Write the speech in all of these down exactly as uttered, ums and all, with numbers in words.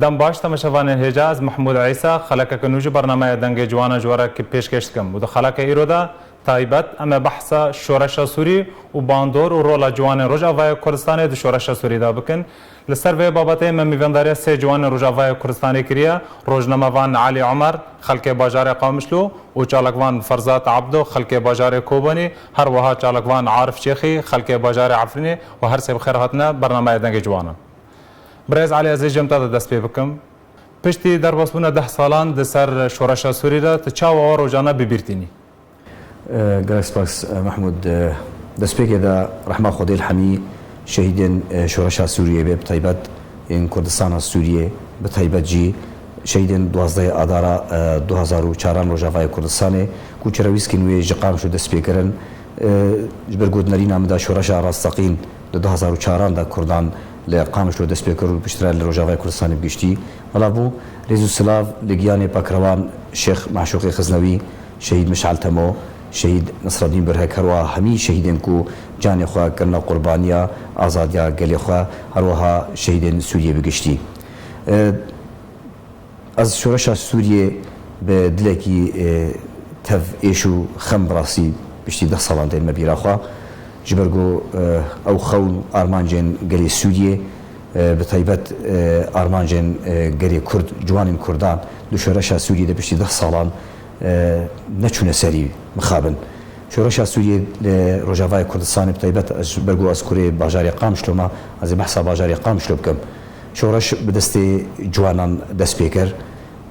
Dem baş, temaşevanên hêja, ez Mehmûd Îsa, xelekeke nû ji bernameya Dengê Ciwanan ji we re ki pêşkêş dikim û di xeleke îro de taybet em ê behsa şoreşa Sûrî û bandor û rola ciwanên Rojavayê Kurdistanê di şoreşa Sûrî de bikin. Li ser vê babetê me mîvandariya sê ciwanên Rojavayê Kurdistanê kiriye, rojnamevan Elî Omer, xelkê bajarê Qamişlo û çalakvan Ferzat Ebdo, xelkê bajarê Kobanî, her wiha çalakvan Arif Çêxî, xelkê bajarê Efrînê û her sê bi xêr hatine bernameya Dengê Ciwanan. Birêz Elî, ez ê ji te de dest pê bikim. Piştî derbasbûna deh salan di ser şoreşa Sûrî de, tu çawa wan rojana bi bîr tînî? Gelek spas, Mehmûd. Destpêkê de rehma Xwedê li hemî şehîdên şoreşa Sûriyê be, bi taybet ên Kurdistana Sûriyê, bi taybet jî şehîdên duwazdehê Adara du hazar û çaran Rojavayê Kurdistanê ku çerewîskên wê ji Qamişlo dest pê kirin. Ji ber ku di nerîna min de şoreşa rasteqîn di du hazar û çaran de Kurdan li Qamişlo dest pê kir û piştre li Rojavayê Kurdistanê bi giştî belav bû. Rêz û silav li giyanê pakrewan Şêx Meşûqê Xiznewî, Şehîd Mişal Temo, Şehîd Nesreddîn Birhek, her wiha hemî şehîdên ku canê xwe kirine qurbaniya azadiya gelê xwe, her wiha şehîdên Sûriyê bi giştî. Ez şoreşa Sûriyê bi dilekî, e, tev êş û xem bi rastî piştî deh salan tênime bîra xwe. Ji ber ku, e, ew xewn armancên gelê Sûriyê, e, bi taybet, e, armancên, e, gelê Kurd, ciwanên Kurdan di şoreşa Sûriyê de piştî deh salan, e, neçûne serî mixabin. Şoreşa Sûriyê li Rojavayê Kurdistanê bi taybet, ez ji ber ku ez kurê bajarê Qamişlo me, ez ê behsa bajarê Qamişlo bikim. Şoreş bi destê ciwanan dest pê kir.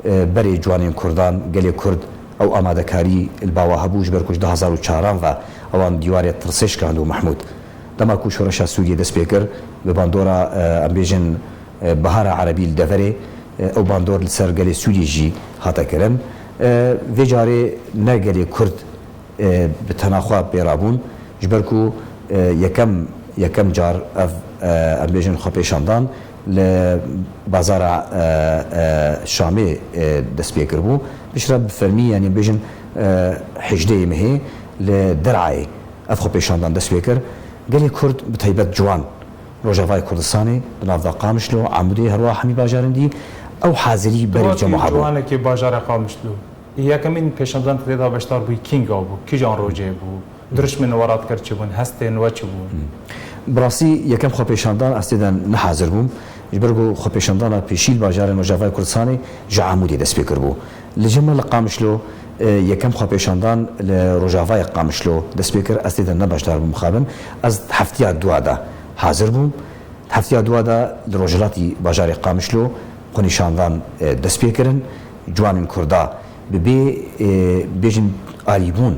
E, berê ciwanên Kurdan, gelê Kurd, ew amadekarî li ba we hebû, ji ber ku ji du hazar û çaran ve ewan dîwarê tirsê şikandibû Mehmûd. Dema ku şoreşa Sûriyê dest pê kir, bi bandora, e, em bêjin, e, Bihara Erebî li deverê, e, ew bandor li ser gelê Sûriyê jî hate kirin. E, vê carê ne gelê Kurd e, bi tena xwe pê rabûn. Ji ber ku, e, yekem, yekem car ev, e, em bêjin xwepêşandan li bazara, e, e, Şamê, e, dest pê kiribû. Piştre bi fermî, yanî bêjin, e, hejdehê mehê li Derayê ev xwepêşandan dest pê kir. Gelê Kurd bi taybet ciwan Rojavayê Kurdistanê, di nav de Qamişlo, Amûdê, her wiha hemî bajarên dî ew hazirî berî cem hebû. Ciwanekî bajarê Qamişlo. Yekemîn pêşandan tê de beşdar bûyî kînga bû, kîjan rojê bû, dirişmên we radikir çi bûn, hestên we çi bûn? Bi rastî yekem xwepêşandan ez tê de ne hazir bûm. Ji ber ku xwepêşandana pêşî li bajarên Rojavayê Kurdistanê ji Amûdê dest pê kiribû. Li cem me li Qamişlo, e, yekem xwepêşandan li Rojavayê Qamişlo dest pê kir, ez tê de ne beşdar bûm mixabin. Ez heftiya dua de hazir bûm. Heftiya dua de li rojhilatî bajarê Qamişlo xwenîşandan, e, dest pê kirin. Ciwanên Kurda bi bê, e, bêjin alîbûn,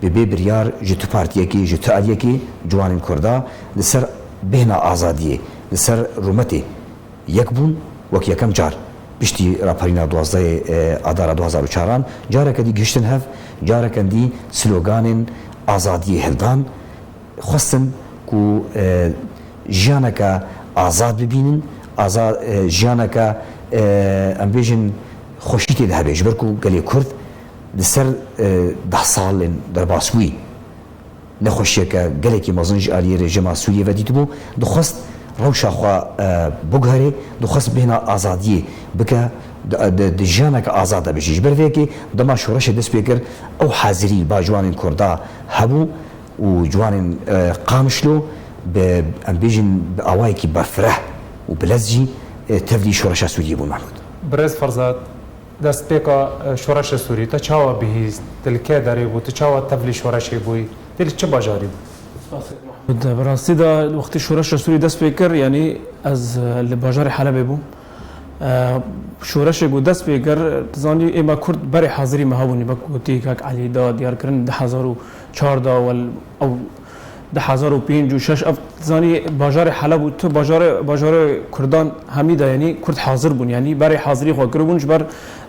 bi bê biryar ji tu partiyekê, ji tu aliyekê ciwanên Kurda li ser bêhna azadiyê, li ser rûmetê yek bûn, wek yekem car piştî raparîna duwazdehê, e, Adara du hazar û çaran, careke dî gihiştin hev, careke dî sloganên azadiyê hildan. Xwestin ku, e, jiyaneke azad bibînin, aza-, e, jiyaneke, e, em bêjin xweşî tê de hebe. Ji ber ku gelê Kurd di ser, e, deh salên derbasbûyî nexweşiyeke gelekî mezin ji aliyê rejîma Sûriyê ve dîtibû, dixwest rewşa xwe, e, biguherê, dixwest bêhna azadiyê bike, di, di, di jiyaneke azad de bijî. Ji ber vê yekê dema şoreşê dest pê kir, ew hazirî li ba ciwanên Kurda hebû. û ciwanên, e, Qamişlo bi, em bêjin, bi awayekî berfireh û bi lez jî, e, tevlî şoreşa Sûriyê bûn, Mehmûd. Birêz Ferzat, destpêka, e, şoreşa Sûrî, te çawa bihîst? Tu li kê derê bû? Tu çawa tevlî şoreşê bûyî? Tu li çi bajarî bû? Bi rastî de wextê şoreşa Sûrî dest pê kir, yanî ez, e, li bajarê Helebê bûm. E, şoreşê ku dest pê kir, tu zanî, ê me Kurd berê hazirî me hebûnî, wek gotî kak Elî da diyar kirin, du hezar û çar da wel ew du hezar û pênc û şeş, ev, tu zanî, bajarê Heleb û tu bajarê, bajarê Kurdan hemî de, yanî Kurd hazir bûn, yanî berê hazirî xwe kiribûn ji ber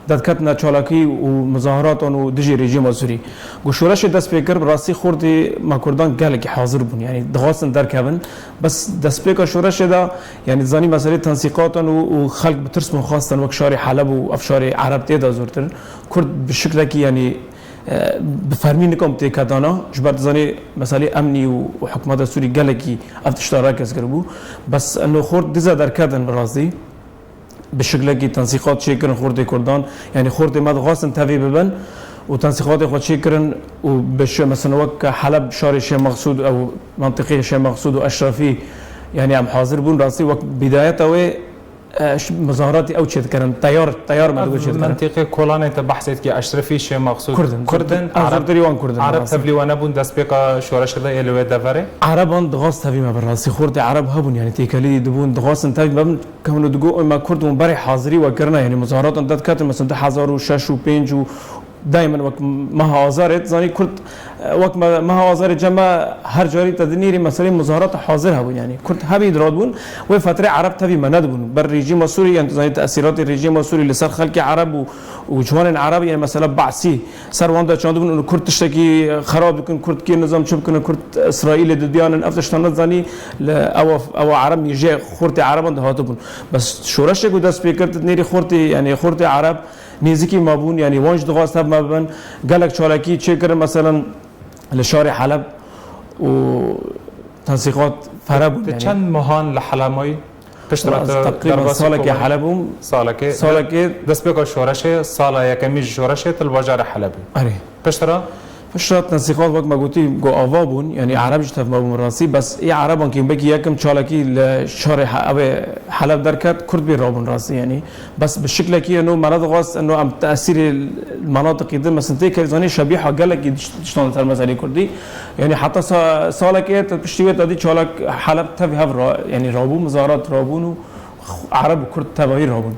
derketine çalakî û muzaharatan û dijî rejîma Sûrî. Ku şoreşê dest pê kir, bi rastî xortî me Kurdan gelekî hazir bûn, yanî dixwastin derkevin. Bes destpêka şoreşê de, yanî, zanî, meselê tensîqatan û, û xelk bi tirs bûn, xwestin wek şarê Heleb û ev şarê Ereb tê de zortir. Kurd bi şiklekî, yanî, e, bi fermî nikom têkedana, ji ber, dizanî, meselê emnî û, û hikûmeta Sûrî gelekî ev tişta rakez kiribû. Bes eno xort dize derketin bi rastî. Bi şiklekî tensîqat çêkirin xortê Kurdan. Yanî xortê me dixwastin tevî bibin û tensîqatê xwe çêkirin û bi şe-, mesela wek Heleb şarê Şêx Mexsûd ew mentiqê Şêx Mexsûd û Eşrefî, yanî em hazir bûn rastî wek bidayeta wê, e, ş-, muzaharatî ew çêdikirin. Teyar, teyar me digot çêdikirin. Mentiqê kolanê te behsê dikî Eşrefî Şêx Mexsûd. Kurdin. Kurdin, Ereb, zirtirî wan Kurdin Ereb rastî. Tevlî we nebûn destpêka şoreşê de ê li wê deverê? Ereban dixwast tevî me bin rastî. Xortê Ereb hebûn, yanî têkelî dibûn, dixwastin tevî me bin. Kevin û digo, "Oy, me Kurd û berê hazirî we kirine, yanî muzaharatan dest ketin, mesela du hezar û şeş û pênc û daymen wek meha Azarê, zanî Kurd, e, wek me, meha Azarê cem me her carî te dinêrî, meselê muzaharata hazir hebûn, yanî Kurd hebî diradibûn, wê fetrê Ereb tevî me nedibûn. Ber rejîma Sûrî, yanî tu zanî tesîratê rejîma Sûrî li ser xelkê Ereb û, û ciwanên Ereb, yanî mesela Be'sî, ser wan de çandibûn û Kurd tiştekî xerab dikin, Kurd kê nizam çi bikin, Kurd Îsraîlê didiyanin, ev tiştan nezanî li ewa, ewa Ereb mîjê xortê Ereban de hatibûn. Bes şoreşê ku dest pê kir, nêrî xortê, yanî xortê Ereb nêzikî me bûn, yanî wan jî dixwast hev me bibin. Gelek çalakî çêkirin, meselen li şarê Heleb û tensîqat fere bûn, Ti yanî. Çend mehan li Heleb mayî? Piştre Ez tu teqrîben derbasî salekê kobanî? Heleb bûm. Salekê. Salekê. Destpêka şoreşê, sala yekemî ji şoreşê tu li bajarê Heleb bû. Erê. Piştre? Piştre tensîqat wek me gotî, ku ava bûn, yanî Ereb jî tev me bûn rastî, bes ê Ereban kî belkî yekim çalakî li şarê He-, ev ê Heleb derket, Kurd bê rabûn rastî, yanî. Bes bi şiklekî eno me nedixwast, eno em tesîrê menatiqî din, mesin tê kevzanî şebîha gelekî diş-, diştan ser meselê Kurdî. Yanî heta sa-, salekê te piştî wê te dî çalak Heleb tev hev ra-, yanî rabû, mizarat rabûn û Ereb û Kurd tevayî rabûn.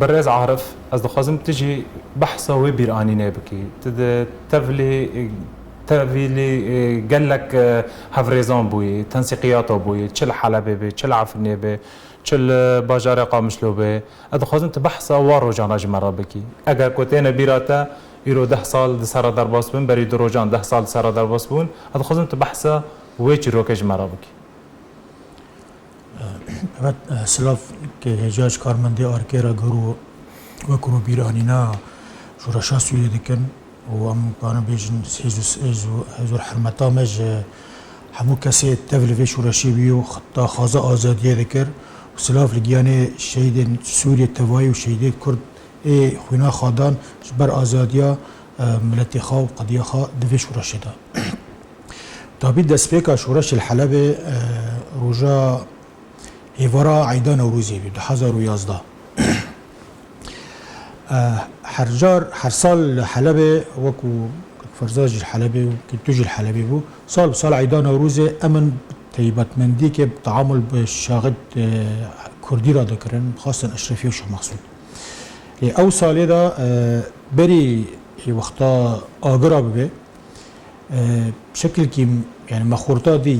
Birêz Arif, ez dixwazim tu jî behsa wê bîranînê bikî. Tu di tevlî, tevîlî, e, gelek, e, hevrêzan bûyî, tensîqiyata bûyî, çi li Helebê bê, çi li Efrînê bê, çi li bajarê Qamişlo bê. Ez dixwazim tu behsa wa rojana ji me re bikî. Eger ku têne bîra te, îro deh sal di ser re derbas bûn, berî du rojan deh sal di ser re derbas bûn, ez dixwazim tu behsa wê çîrokê ji me re bikî. Evet, e, silav ke hêja ji karmendê arkê re gur û wek ro bîranîna şoreşa Sûriyê dikin û em karin bêjin hêz û, hêz û, hêz û hermeta me ji hemû kesê tev li vê şoreşê bû û xeta xaza azadiyê dikir û silav li giyanê şehîdên Sûriyê tevayî û şehîdê Kurd ê xwîna xwe dan ji ber azadiya, e, miletê xwe û qediya xwe di vê şoreşê de. Tabî destpêka şoreşê li Helebê, e, roja êvara Eyda Newrozê bû, du hezar û yazdeh. E, her car, her sal li Helebê, wekû Ferza jî li Helebê û tu jî li Helebê bû, sal bi sal Eyda Newrozê em in taybetmendiyeke bi teamul bi şaxit, e, Kurdî re dikirin, xasten Eşrefî û Şêx Mexsûd. Lê ew salê de, e, berî wexta agira bibe, e, şekilkî, yani me xorta dî, e,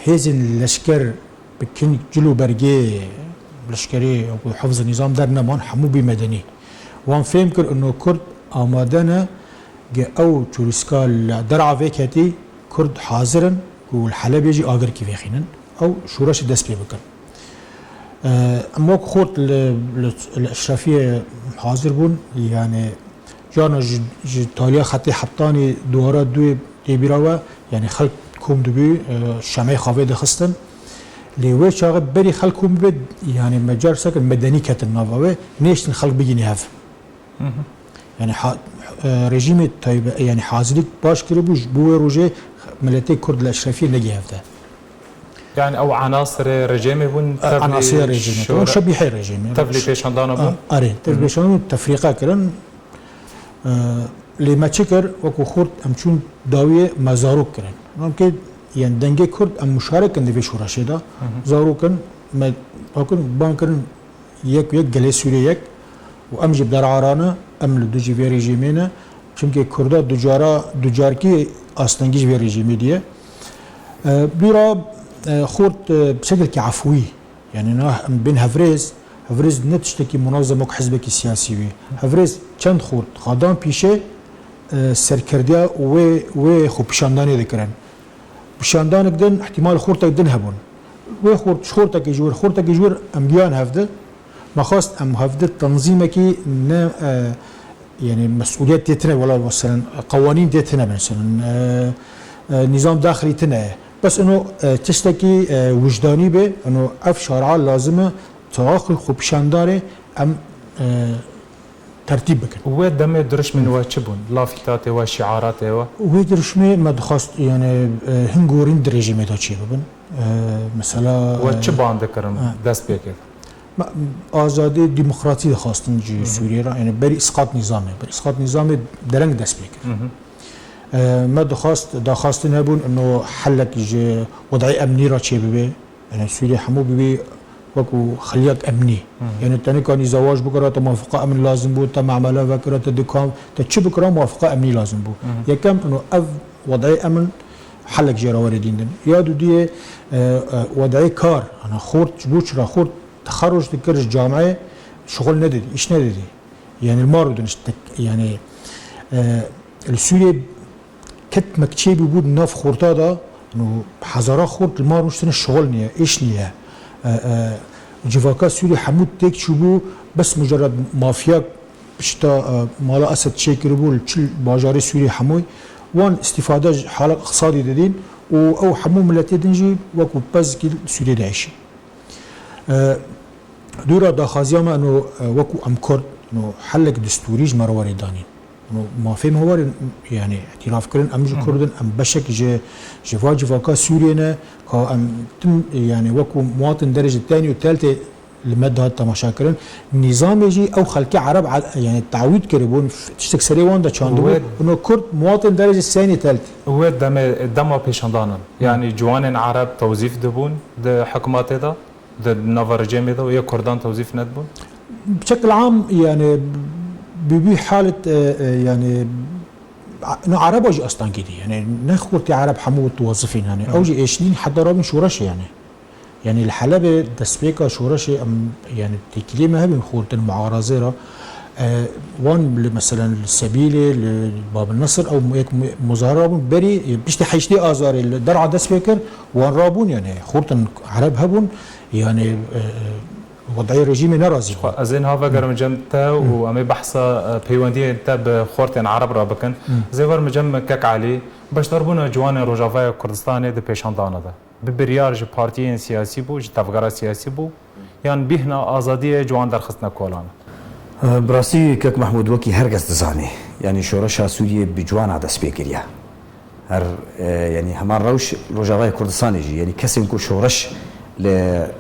hêzên leşker bi kin cil û bergê leşkerê ku hifz nîzam derneman, hemû bî medenî. Wan fêm kir ino Kurd amade ne, ge ew çûrîska li dera vê ketî Kurd hazir in ku li Helebê jî agirkî vêxînin. Ew şoreşê dest pê bikin. Em wek xort li, li, li Eşrefiyê hazir bûn, yani carna ji, ji taliya xetê Heptanî duvara duyê tê bîra we, yani xelk kom dibû, e, şemê xwe vê dixistin. Lê wê çaxê berî xelk kom bibe, yani me car sekin medenî ketin nava wê, nêştin xelk bigînî hev. Hı hı. Yani ha-, e, rejîmê taybe-, yani hazirlik baş kiribû, ji bo wê rojê miletê Kurd li Eşrefiyê negihevde. Yani ew enasirê rejîmê bûn, e, tevlî enasirê rejîmê, şora-, şebîhê rejîmê. Tevlî pêşandana bûn? A, arê, tevlî pêşandana bûn, tefrîqe kirin. E, lê me çi kir? Wekû xort em çûn dawiyê me zarok kirin. Em kê, yani dengê Kurd em muşarek in di vê şoreşê de. Hı hı. Zarok in, me, bakın, ban kirin, yek û yek gelê Sûriyê yek û em jî bi derara ne, em li dijî vê rejîmê ne. Çimkî Kurda ducara, ducarkî astengî ji vê rejîmê diye. E, dûra, e, xort, e, bi şekilkî efwî, yani na em bên hevrêz, hevrêz ne tiştekî munazem wek hizbekî siyasî bî. Hevrêz çend xort xadan pîşe, e, serkerdiya wê, wê xwepîşandanê dikirin. Pîşandanek din, ihtimal xortek din hebûn. Wê xort, ji xortekê ji wir, xortekê ji wir em giyan hevdi. Me xwest em hevdi tenzîmekî ne, e, yani mesûliyet tê tine, wela meselen qewanîn tê tine, meselen, e, e, nîzam daxilî tine. Bes ino, e, tiştekî, e, wijdanî be, ino ev şara lazim e, tawaxil xwe pîşandarê, em, e, tertîb bikin. Wê demê dirişmên we çi bûn? Lafîtatê we, şiaratê we? Wê dirişmê me dixwast, yani, e, hin gorîn di rejîmê de çêbibin. E, mesela, We e, çi ban dikirin e, dest pê kir? Me, azadî, demokrasî dixwastin ji Hı hı. Sûriyê re. Yani berî isqat nîzamê, berî isqat nîzamê dereng dest pê kir. Hı hı. E, me dixwast, daxwastin hebûn, ino helek ji wedayê emnî re çêbibe. Yani Sûriyê hemû bibî wekû xeliyek emnî. Hı hı. Yani te nikanî zewac bikira, te muwafaqa emnî lazim bû, te mamela vekira, te dukan, te çi bikira, muwafaqa emnî lazim bû. Hı hı. Yekem, ino ev wedayê emn helek jê re were dîndin. Ya dudiyê, e, e, wedayê kar, yani xort, ji bo çira xort teharruş dikir ji camiyê, şixul nedidî, îş nedidî. Yani li mar bûdin, işte, yani, e, li Sûriyê ket mekçê bû, bû di nav xorta de, no, hezara xort li mar rûştine, şixul niye, îş niye. E, e, civaka Sûrî hemû têk çûbû, bes mucerred mafya pişta, e, mala Esed çêkiribû, li çil bajarê Sûrî hemû wan îstîfade ji hala iqtisadî didîn û ew hemû miletê din jî wekû pezkî li Sûriyê diêşî. E, dûra daxwaziya me, no, e, wekû em Kurd, no, helek destûrî ji me re were danîn. No, mafê me were, yani, îtîraf kirin, em ji Hı hı. Kurd in, em beşek ji, ji va civaka Sûriyê ne, ka em tim, yani, wekû muwatin derê ji tenî û teltê li me dihat temaşa kirin. Nîzamê jî ew xelkê Ereb, a-, yani, tawîd kiribûn, f-, tiştek serê wan de çandibû. Wê Ino Kurd muwatin derê ji seynê teltê. Wê demê, dema pêşandanan. Hı. Yani, ciwanên Ereb tewzîf dibûn di hikûmetê de? Di nava rejîmê de û yê Kurdan tewzîf nedibûn? Bişekil am, yani, bi wî halet, e, e, yani, a-, no Ereba jî astengî dî. Yani, ne xortê Ereb hemû diwezifîn, yani. Hı. Ew jî êşîn heta rabin şoreşê, yani. Yani, li Helebê destpêka şoreşê em, yani, têkiliyê me hebin xortin muarazê re. E, wan li, meselen, li Sebîlê, li Bab el Nesir, ew yek mu-, muzahara bûn. Berî, e, piştî heştê Azarê li der'a dest pê kir, wan rabûn, yani, xortin Ereb hebûn. Yani, e, e, wedayê rejîmê nerazî bû. Xwe, ez ê niha vegerim cem te û Hı. em ê behsa, e, peywendiyên te bi xortên Ereb re bikin. Hı. Ez ê werim cem Kek Elî, beşdarbûna ciwanên Rojavaya Kurdistanê di pêşandana de bi biryar ji partiyên siyasî bû, ji tevgera siyasî bû, yan bîhna azadiyê ciwan derxistine kolan? E, bi rastî Kek Mehmûd, wekî her kes dizane, yanî şoreşa Sûriyê bi ciwana dest pê kiriye. Her, e, yanî heman rewş Rojavayê Kurdistanê jî, yanî kesên ku şoreş li,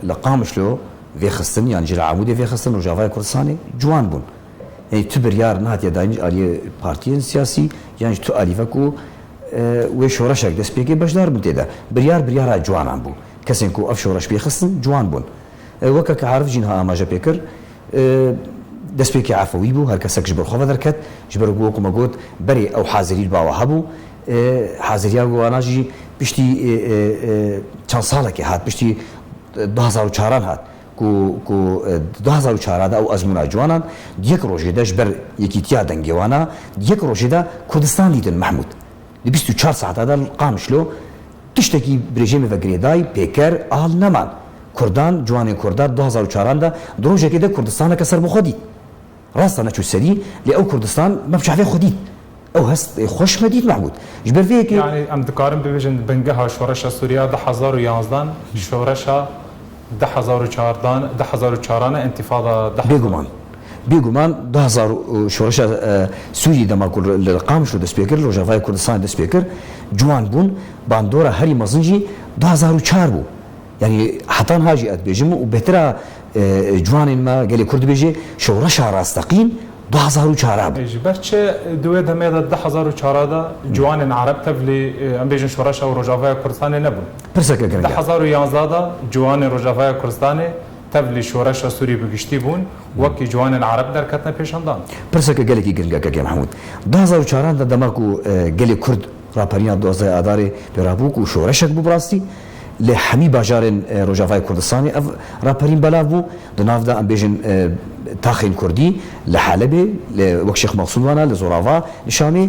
li Qamişlo vêxistin, yan jî li Amûdê vêxistin, Rojavayê Kurdistanê ciwan bûn. Yanî tu biryar nehatiye dayîn ji aliyê partiyên siyasî, yan jî tu alî ve ku, e, wê şoreşek dest pê kê beşdar bin tê de. Biryar, biryara ciwanan bû. Kesên ku ev şoreş pê xistin, ciwan bûn. E, weke ke Arif jî niha amaje pê kir, e, destpêkê efewî bû, her kesek ji ber xwe ve derket, ji ber ku, wekû me got, berê ew hazirî li ba we hebû. E, haziriya wana jî piştî, e, e, e, çend salekê hat, piştî, e, du hazar û çaran hat, ku, ku, e, du hazar û çaran de ew ezmûna ciwanan, di yek rojê de ji ber yekîtiya dengê wana, di yek rojê de Kurdistan dîtin, Mehmûd. Di bîst û çar saeta de li Qamişlo tiştekî bi rejîmê ve girêdayî, pêker, al neman. Kurdan, ciwanên Kurda du hazar û çaran de di rojekê de Kurdistaneke serbixwe dît. Rasta neçû serî, lê ew Kurdistan me bi çavê xwe dît. Ew hest, ê, xweş me dît, Mehmûd. Ji ber vê yekê Yani em dikarin bibêjin bingeha şoreşa Sûriya du hazar û yanzdan, şoreşa du hazar û çardan, du hazar û çaran e, întîfada du hazar. Bêguman. Bêguman du hazar û, şoreşa, e, Sûrî dema ku li, li Qamişlo dest pê kir, li Rojavayê Kurdistanê dest pê kir, ciwan bûn, bandora herî mezin jî du hazar û çar bû. Yanî heta niha jî ez dibêjim û bêtira, e, ciwanên me gelê Kurd dibêje, şoreşa rasteqîn du hazar û çar bû. Ji ber çi di wê demê de du hazar û çar de ciwanên Ereb tevlî, e, em bêjin şoreşa û Rojavaya Kurdistanê nebûn? Pirseke giring e. Du hazar û yanzda de ciwanên Rojavaya Kurdistanê tevlî şoreşa Sûrî bi giştî bûn, wekî ciwanên Ereb derketine pêşandan. Pirseke gelekî giring e, Kekê Mehmûd. Du hazar û çaran de dema ku, e, gelê Kurd raperîna duwazdehê Adarê pê rabû ku şoreşek bû bi rastî, li hemî bajarên, e, Rojavayê Kurdistanê ev raperîn belav bû. Di nav de em bêjin, e, taxên Kurdî li Helebê, li, wek Şêx Mexsûd wana, li Zorava, li Şamê.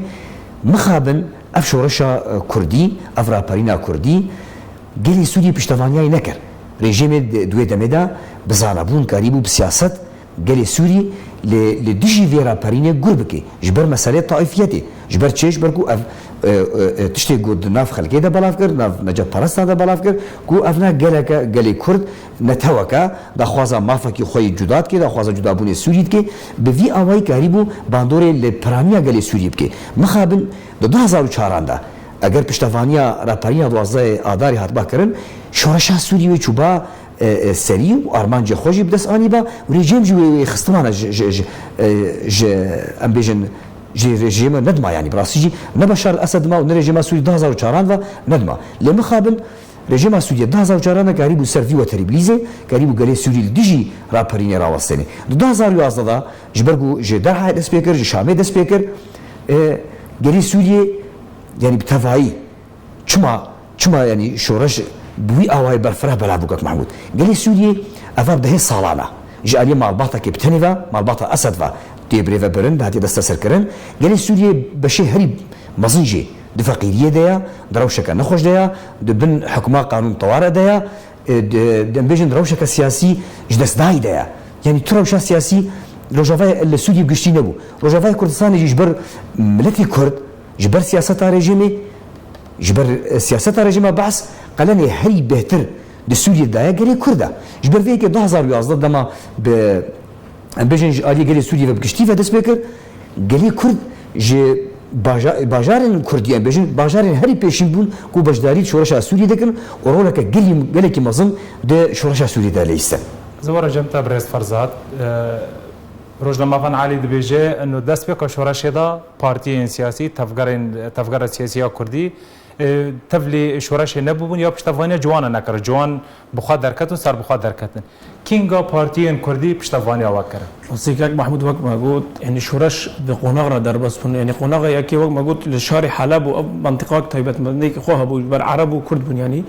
Mixabin ev şoreşa, e, Kurdî, ev raperîna Kurdî, gelê Sûrî piştevaniyayê nekir. Rejîmê di, di wê demê de bi zanebûn karîbû bi siyaset gelê Sûrî li, li dijî vê raperînê gur bike. Ji ber meselê taîfiyetê. Ji ber çi? Ji ber ku ev e, e, e, tiştê ku di nav xelkê de belav kir, nav necetperestan de belav kir, ku ev ne geleke, gelê Kurd neteweke, daxwaza mafekî xwe yî cuda dike, daxwaza cudabûnê Sûriyê dike, bi vî awayî karîbû bandorê li piraniya gelê Sûriyê bike. Mixabin di du hezar û çaran de, eger piştevaniya raperîna duwazdehê Adarê hatba kirin, şoreşa Sûriyê wê çûba, e, e, serî û armancê xwe jî bi dest anîba û rejîm jî wê, wê xistimana ji, ji, ji, e, ji, em bêjin, ji rejîmê nedima, yanî bi rastî jî ne Beşar el-Esed dima û ne rejîma Sûrî du hezar û çaran ve nedima. Lê mixabin rejîma Sûriyê du hezar û çaran de karîbû ser vî weterî bilîzê, karîbû gelê Sûrî li dijî raperînê rawestêne. Di du hezar û yazdeh de ji ber ku ji Derhayê dest pê kir, ji Şamê dest pê kir, e, gelê Sûriyê, yanî bi tevayî Çima, çima, yanî şoreş bi wî awayî berfireh belav bû, kek Mehmûd? Gelê Sûriyê ev dehê salan e ji aliyê malbatekê bi tenê ve, malbata Esed ve tê birêvebirin, dihatiye desteserkirin. Gelê Sûriyê beşê herî mezin jî di feqîriyê de ye, di rewşeke nexweş de ye, di bin hukma qanûn teware de ye, e, di, di, em bêjin di rewşeke siyasî ji destdayî de ye. Yanî tu rewşa siyasî Rojavayê li Sûriyê giştî nebû. Rojavayê Kurdistanê jî ji ber miletê Kurd, ji ber siyaseta rejîmê, Ji ber, e, siyaseta rejîma Be'es qelenê herî bêhtir di Sûriyê daye gelê Kurd e. Ji ber vê yekê du hezar û yazdeh dema bi, em bêjin ji aliyê gelê Sûriyê ve bi giştî ve dest pê kir, gelê Kurd ji baja-, bajarên Kurdî, em bêjin bajarên herî pêşîn bûn ku beşdarî li şoreşa Sûriyê dikin û roleke gelî, gelekî mezin di şoreşa Sûriyê de leyîstin. Ez were cem te birêz Ferzad. E, Rojnamevan Elî dibêje, ino destpêka şoreşê de partiyên siyasî, tevgerên, tevgera siyasî ya Kurdî, e, tevlî şoreşê nebûbûn ya piştevaniya ciwanan nekir. Ciwan bi xwe derketin, ser bi xwe derketin. Kînga partiyên Kurdî piştevaniya we kirin? Rastî kek Mehmûd, wek me got, yanî şoreş di qonax re derbas bûn. Yanî qonaxa yekê, wek me got, li şarê Heleb û ev mentiqak taybetmendiyek xwe hebû, ji ber Ereb û Kurd bûn yanî.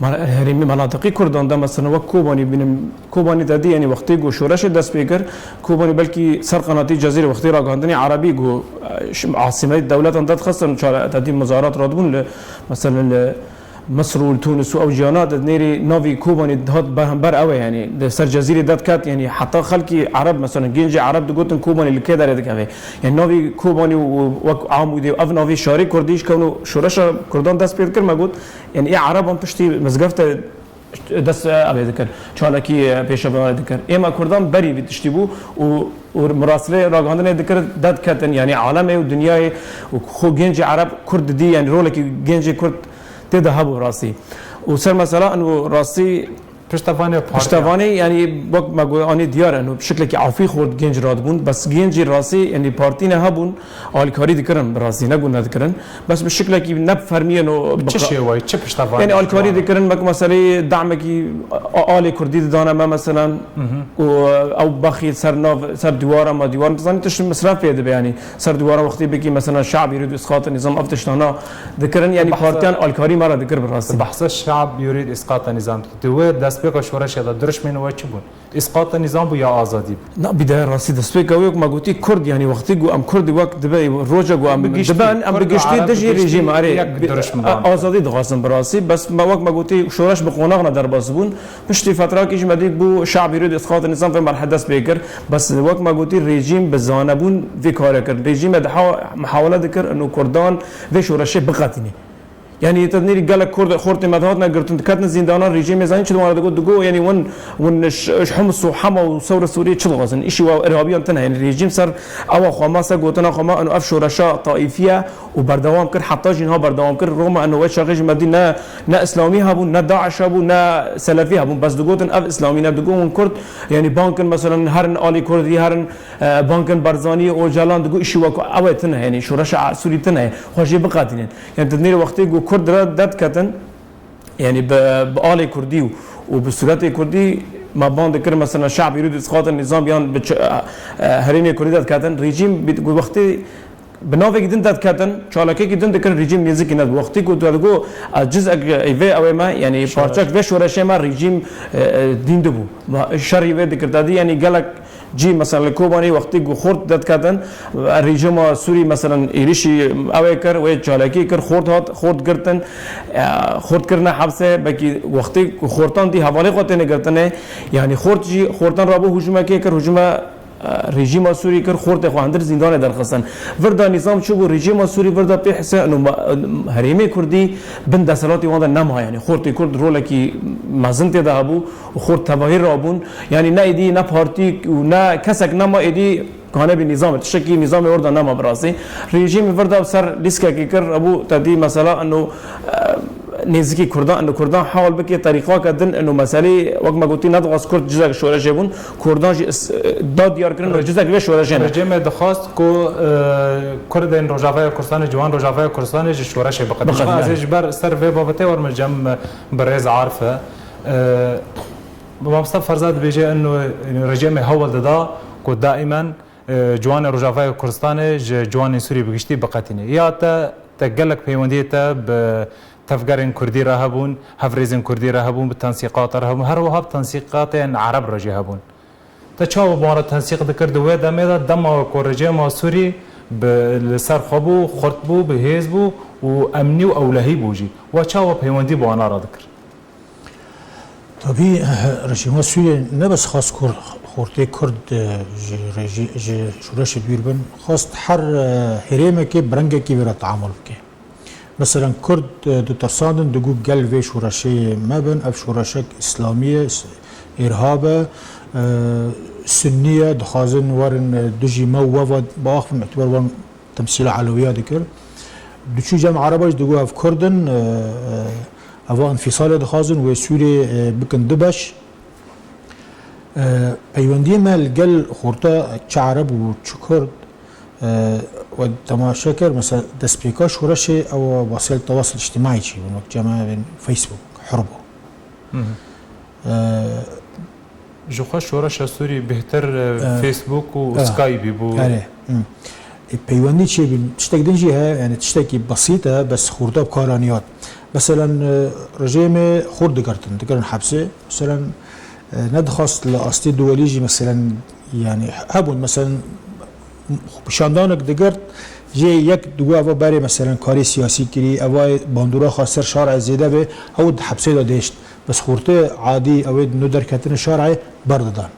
Ma-, herêmî menatiqî Kurdan de, mesela wek Kobanî bînim, Kobanî te dî, yanî wextê ku şoreşê dest pê kir, Kobanî belkî ser qenatî Cezîrê wextê ragihandinê Erebî ku, e, şim-, asîmetî dewletan derdixistin, çare te dî muzaharat radibûn li, mesela li Misir û li Tunis û ew ciyana de nêrî navî Kobanî dihat ber, ber ew e, yanî li ser Cezîrê derdiket, yanî heta xelkî Ereb, mesela gencê Ereb digotin Kobanî li kê derê dikeve. Yanî navî Kobanî û wek Amûdê û ev navî şarê Kurdî ji kewno şoreşa Kurdan dest pê dikir, me got, yanî ê Ereban piştî mizgefte dest, e, evê dikir, çalakî, e, pêşevanê dikir. Ê me Kurdan berî vî tiştî bû û, û mirasilê ragihandinê dikir, derdiketin, yanî alemê û dinyayê û xwe gencê Ereb Kurd didî, yanî rolekî gencê Kurd tê de hebû rastî. Û ser mesela ino rastî Piştevanê partiya. Piştevanê, yanî wek me got, anî diyar e, ino bi şiklekî afî xort genc radibûn, bes gencê rastî, yanî partî ne hebûn, alîkarî dikirin, bi rastî ne got nedikirin. Bes bi şiklekî ne bi fermî, ino Bi çi bi şêwayî, çi piştevanî? Yanî alîkarî dikirin, wek meseleyê damekî a-, alê Kurdî didane me, meselen, Mhm. û ew baxî ser nav, ser dîwara me, dîwar dizanî tişt misref pê dibe, yanî ser dîwara wextê bikî, meselen, şe'b yurîd isqata nîzam, ev tiştana dikirin, yanî Behsa partiyan alîkarî me re dikir bi rastî. Behsa şe'b yurîd isqata nîzam dikî. Di wê destpêka şoreşê de dirişmên we çi bûn? Îsqata nîzam bû ya azadî bû? Na, bî de rastî destpêka wê, wek me gotî, Kurd, yanî wextî ku em Kurdî wek dibe, roja ku em Bi giştî, dibe, em bi Kurd û giştî Ereb dijî bi giştî rejîm, erê, yek bi, dirişmdan. A-, azadî dixwastin bi rastî. Bes me, wek me gotî, şoreş bi qonax re derbas bûn. Piştî fetrake jî me dît bû şe'b yurîd îsqata nîzam vê merhe dest pê kir. Bes wek me gotî, rejîm bi zanebûn vê karê kir. Rejîm e diha muhawele dikir, ino Kurdan vê şoreşê biqetîne. Yanî te dinêrî gelek Kurd, xortê me dihatine girtin, diketin zîndanan, rejîmê zanî çi di wan re digot, digot, yanî win, win ş-, ş-, Humus û Hema û Sewra Sûriyê çi dixwazin? Îşî wa irhabîyan tune ye. Yanî rejîm ser ewa xwe ma, ser gotina xwe ma, ino ev şoreşa taîfî ye û berdewam kir, heta jî niha berdewam kir. Roma ino wê çaxê jî me dî ne, ne îslamî hebûn, ne DAIŞ hebû, ne selefî hebûn. Bes digotin ev îslamî ne, digot win Kurd, yanî bang kin, meselen, herin alî Kurdî, herin, e, bang kin Barzanî, Ocalan, digot îşî wa ku ew ê tune, yanî şoreşa Sûrî tune ye, xwe jê biqetînin. Yanî di nêrê wextê ku Kurd re derdiketin, yanî bi, bi alê Kurdî û, û bi sûretê Kurdî me ban dikir, mesela şe'b yurîd îsqata nîzam yan bi ç-, e, e, herêmê Kurdî derdiketin, rejîm bi, ku wextê bi navekî din derdiketin, çalakiyekî din dikirin, rejîm nêzikî nedibû. Wextê ku tu digot, ez cizek vê ew ê me, yanî Şoreş. Parçek vê şoreşê me, rejîm, e, e, dîn dibû. Ma-, şerî vê dikir. Te dî, yanî gelek cî, mesela li Kobanê wextê ku xort derdiketin, rejîma Sûrî, mesela êrişî ew ê kir, wê çalakî kir, xort hat, xort girtin, e, xort kirine hepsê, belkî wextê ku xortan dî hevalê xwe têne girtinê, yanî xort jî, xortan rabû hûcûmekê kir, hûcûme Rejîma Sûrî kir, xortê xwe hundir zîndanê derxistin. Vir da nîzam çûbû, rejîma Sûrî vir da pê hise û ma-, herêmê Kurdî bin desthilatê wan de nema, yanî xortê Kurd rolekî mezin tê de hebû û xort tevahî rabûn. Yanî ne êdî ne partî û ne kesek nema êdî kanebî nîzamê, tiştekî nîzamê orada nema bi rastî. Rejîmê vir da bi ser lîskekê kir, hebû tevdî mesela ino, e, nêzikî Kurdan, ino Kurdan hewal bike terîqake din, ino meselê wek me gotî nedixwast Kurd cizek şoreşê bûn. Kurdan jî is-, da diyarkirin û cizek vê şoreşê ne. Rejîmê dixwast ku, e, Kurdên Rojavaya Kurdistanê, ciwan Rojavaya Kurdistanê ji şoreşê biqedin. Biqedin, ez ê ji ber ser vê babetê werim cem birêz Arif e. E, Mamosta Ferzad dibêje ino rejîmê hewl dida ku daimen, e, ciwanê Rojavaya Kurdistanê ji ciwanên Sûrî bi giştî biqetîne. Ya te, te gelek peywendiyê te bi tevgerên Kurdî re hebûn, hevrêzên Kurdî re hebûn, bi tensîqata re hebûn, her wiha bi tensîqatên Ereb re jî hebûn. Te çawa bi wan re tensîq dikir di wê demê de, dema ku rejîma Sûrî bi, li ser xwe bû, xurt bû, bi hêz bû û emnî û ewlehî bû jî? We çawa peywendî bi wana re dikir? Tabî, rejîma Sûriyê ne bes xwest Kur-, xortê Kurd, e, ji rejî-, ji şoreşê dûr bin, xwest her, e, herêmekê bi rengekî wê re teamul bike. Meselen, Kurd, e, ditirsandin, digot gel vê şoreşê mebin, ev şoreşek îslamî ye, s-, îrhab e, e, sunnî ye, dixwazin werin, e, dijî me û we ve biaxivin, îtibar wan temsîla Elewiya dikir. Diçû cem Ereba jî digot ev Kurd in, e, e, eva înfîsalê dixwazin, wê Sûriyê, e, bikin du beş. E, peywendiyê me li gel xorta çi Ereb û çi Kurd, e, we temaşe kir, mesela destpêka şoreşê ew wasayil tewasil îctîmaî çêbûn, wek cem me bên Facebook, hur bû. Hı hı. E, Ji xwe şoreşa Sûrî bêhtir, e, e, Facebook û, e, Skype bû. Erê. Hı. E, peywendî çêbîn. Tiştek din jî heye, yani tiştekî besît e, bes xorta bi kar anî hat. Meselen, e, rejêmê xort digirtin, dikirin hepsê. Meselen, e, nedixwast li astê duwelî jî, meselen, yani hebûn, meselen, xwepişandanek digirt, jê yek digot eva berê, meselen, karê siyasî kirî, eva bandora xwe ser şarê zêde bê, ew di hepsê de dêşt. Bes xortê adî, ew ê di nû derketine şarê berdidan.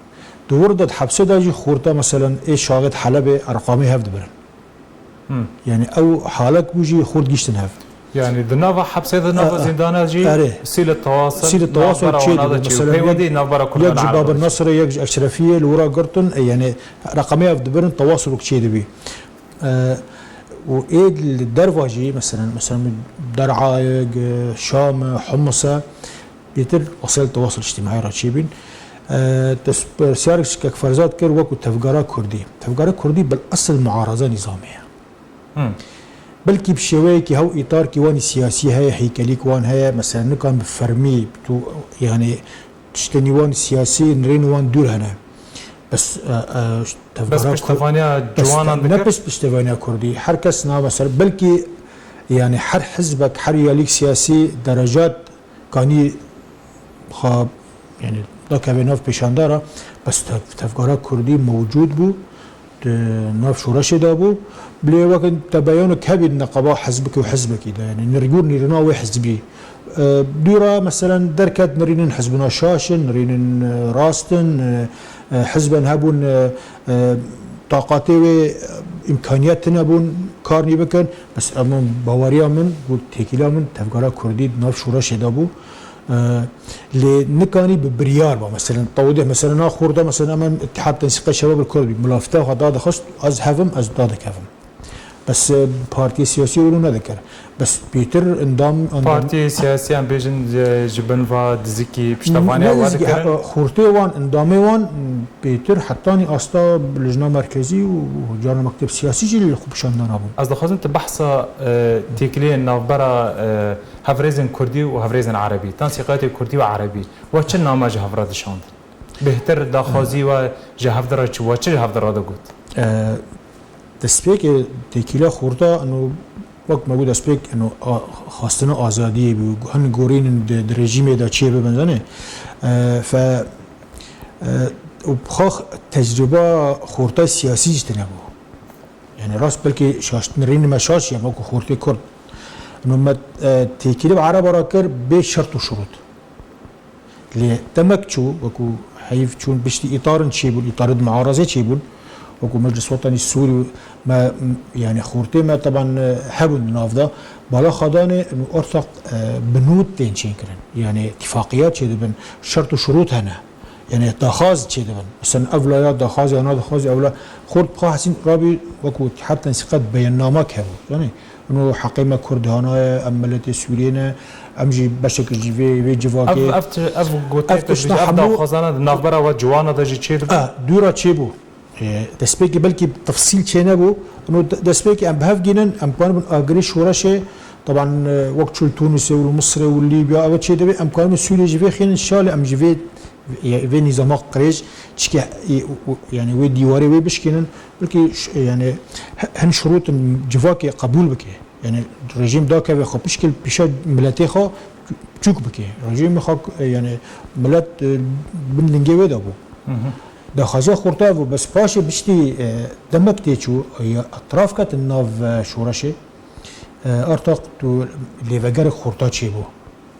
Di wir de di hepsê de jî xorta, meselen, ê şaxê di Helebê, Erqamê hev dibirin. Hmm. Yani ew halek bû jî xort giştin hev. Yani di nava hepsê de, nava, e, e, zîndana jî, erê, sîle tewasil, sîle tewasil navbera çê wana de dibû, çê, mesela, peywendî yek, navbera Kurdan, yek ji Ereb Babir de çê. Nasirê, yek ji Eşrefiyê li wira girtin, e, yani reqemê ev dibirin, tewasil çê dibî. E, û ê li derva jî, meselen, meselen, Derayê, Şam, Humus e, bêtir wasayil tewasil îctîmaî re çêbîn. E, te s-, pirsiyarek ji kek Ferzad kir, wekû tevgera Kurdî. Tevgera Kurdî bil esil muaraza nîzamê ye. Hmm. Belkî bi şêweyekî hew îtarkî wan siyasî heye, heykelîk wan heye, mesela nikan bi fermî tu, yani tiştên wan siyasî, nirên wan dûr hene. Bes, e, e, tevgera Kur-, piştevaniya bes ciwanan te-, ne dikir? Bes piştevaniya Kurdî. Her kes na mesela, belkî yani her hizbek, her yalîk siyasî derecat kanî xwe, yani dakeve nav pêşandara, bes tev-, tevgera Kurdî mewcûd bû, di nav şoreşê de bû. Bilê wekin tebeyanok hebî neqeba hizbekî û hizbekî de, yani nirgûr nîrina wê hizbî. E, dûra, meselen, derket nirînin hizbûna şaş in, nirînin, e, rast in, e, e, hizben hebûn, e, e, taqatê wê, e, îmkaniyet tine bûn, kar nî bikin. Bes em, baweriya min, got têkîla min, tevgera Kurdî di nav şoreşê de bû. E, lê nikanî bi biryar ba. Meselen, tawdê, meselen, na xorda, meselen, em, em Îtîhad Tensîqê Şebab Kurd bî. Milafte xwe dadixist, ez hevim, ez dadikevim. Bes, e, partiyê siyasî wilo nedikir. Bes pêtir endam, endam Partiyê siyasî em bêjin, e, ji bin va dizikî piştevaniya ne wan dizikî, dikirin. He, xortê wan, endamê wan pêtir hetanî asta lijna merkezî û carna mekteb siyasî jî li xwe pişandana bûn. Ez dixwazim tu behsa, e, têkiliyên navbera, e, hevrêzên Kurdî û hevrêzên Erebî, tensîqatê Kurdî û Erebî, we çi name ji hev re dişandin? Bêhtir daxwazî we ji hev de re çi, we çi ji hev de re digot? E, destpêkê têkîla xorta, ino, wek me got, destpêk, ino, a, xwestina azadiyê bû. Hin gorînin di, di rejîmê de çê bibin, zanê. E, fe, e, û bi xwe tecrûba xorta siyasî jî tune bû. Yani rast belkî şaş, nirînî me şaş ya, wekû xortê Kurd. Ino me, e, têkilî bi Ereba re kir bê şert û şurût. Lê demek çû, wekû heyv çûn piştî îtarin çêbûn, îtarê di muarazê çêbûn, Wekû Meclis Wetanî Sûrî me, m-, yanî xortê me teban, e, hebûn di nav de. Bala xwe danê, ortak, e, binût tên çêkirin. Yanî tifaqiyat çêdibin, şert û şurût hene. Yanî daxwaz çêdibin. Mesela ev laya daxwaz ya na daxwaz ya ew la. Xort bi xwe hesîn rabî wekû heta sîqet beyanname hebû. Yanî ino heqê me Kurd hanaye, em miletê Sûriyê ne, em jî beşek ji vê, vê civakê. Ev, ev ti-, ev gotê Ev tu tişta jî, ev hemû daxwazana di navbera we ciwana de jî çêdibin? Ah, dûra çêbû. E, destpêkê belkî tefsîl çênebû. Ino de-, destpêkê em bi hev gînin, em kanibin agirê şoreşê, teban, e, wek çûl Tûnisê û li Misirê û Lîbya, ev çêdibê, em kanibin Sûriyê jî vêxînin, şalê em ji vê, vê nîzama qirêj, çike, e, û, û, yanî wê dîwarê wê bişkînin, belkî ş-, yanî he-, hin şurûtin civakê qebûl bike. Yanî rejîm dakeve xwe pişkil pîşa miletê xwe çûk bike. Rejîmê xwe, e, yanî milet, e, bin lingê wê de bû. Hı hı. Daxwaza xorta bû, bes paşê biştî, e, demek tê çû, e, etraf ketin nav, e, şoreşê. E, artaq tu lêvegerek xorta çêbû.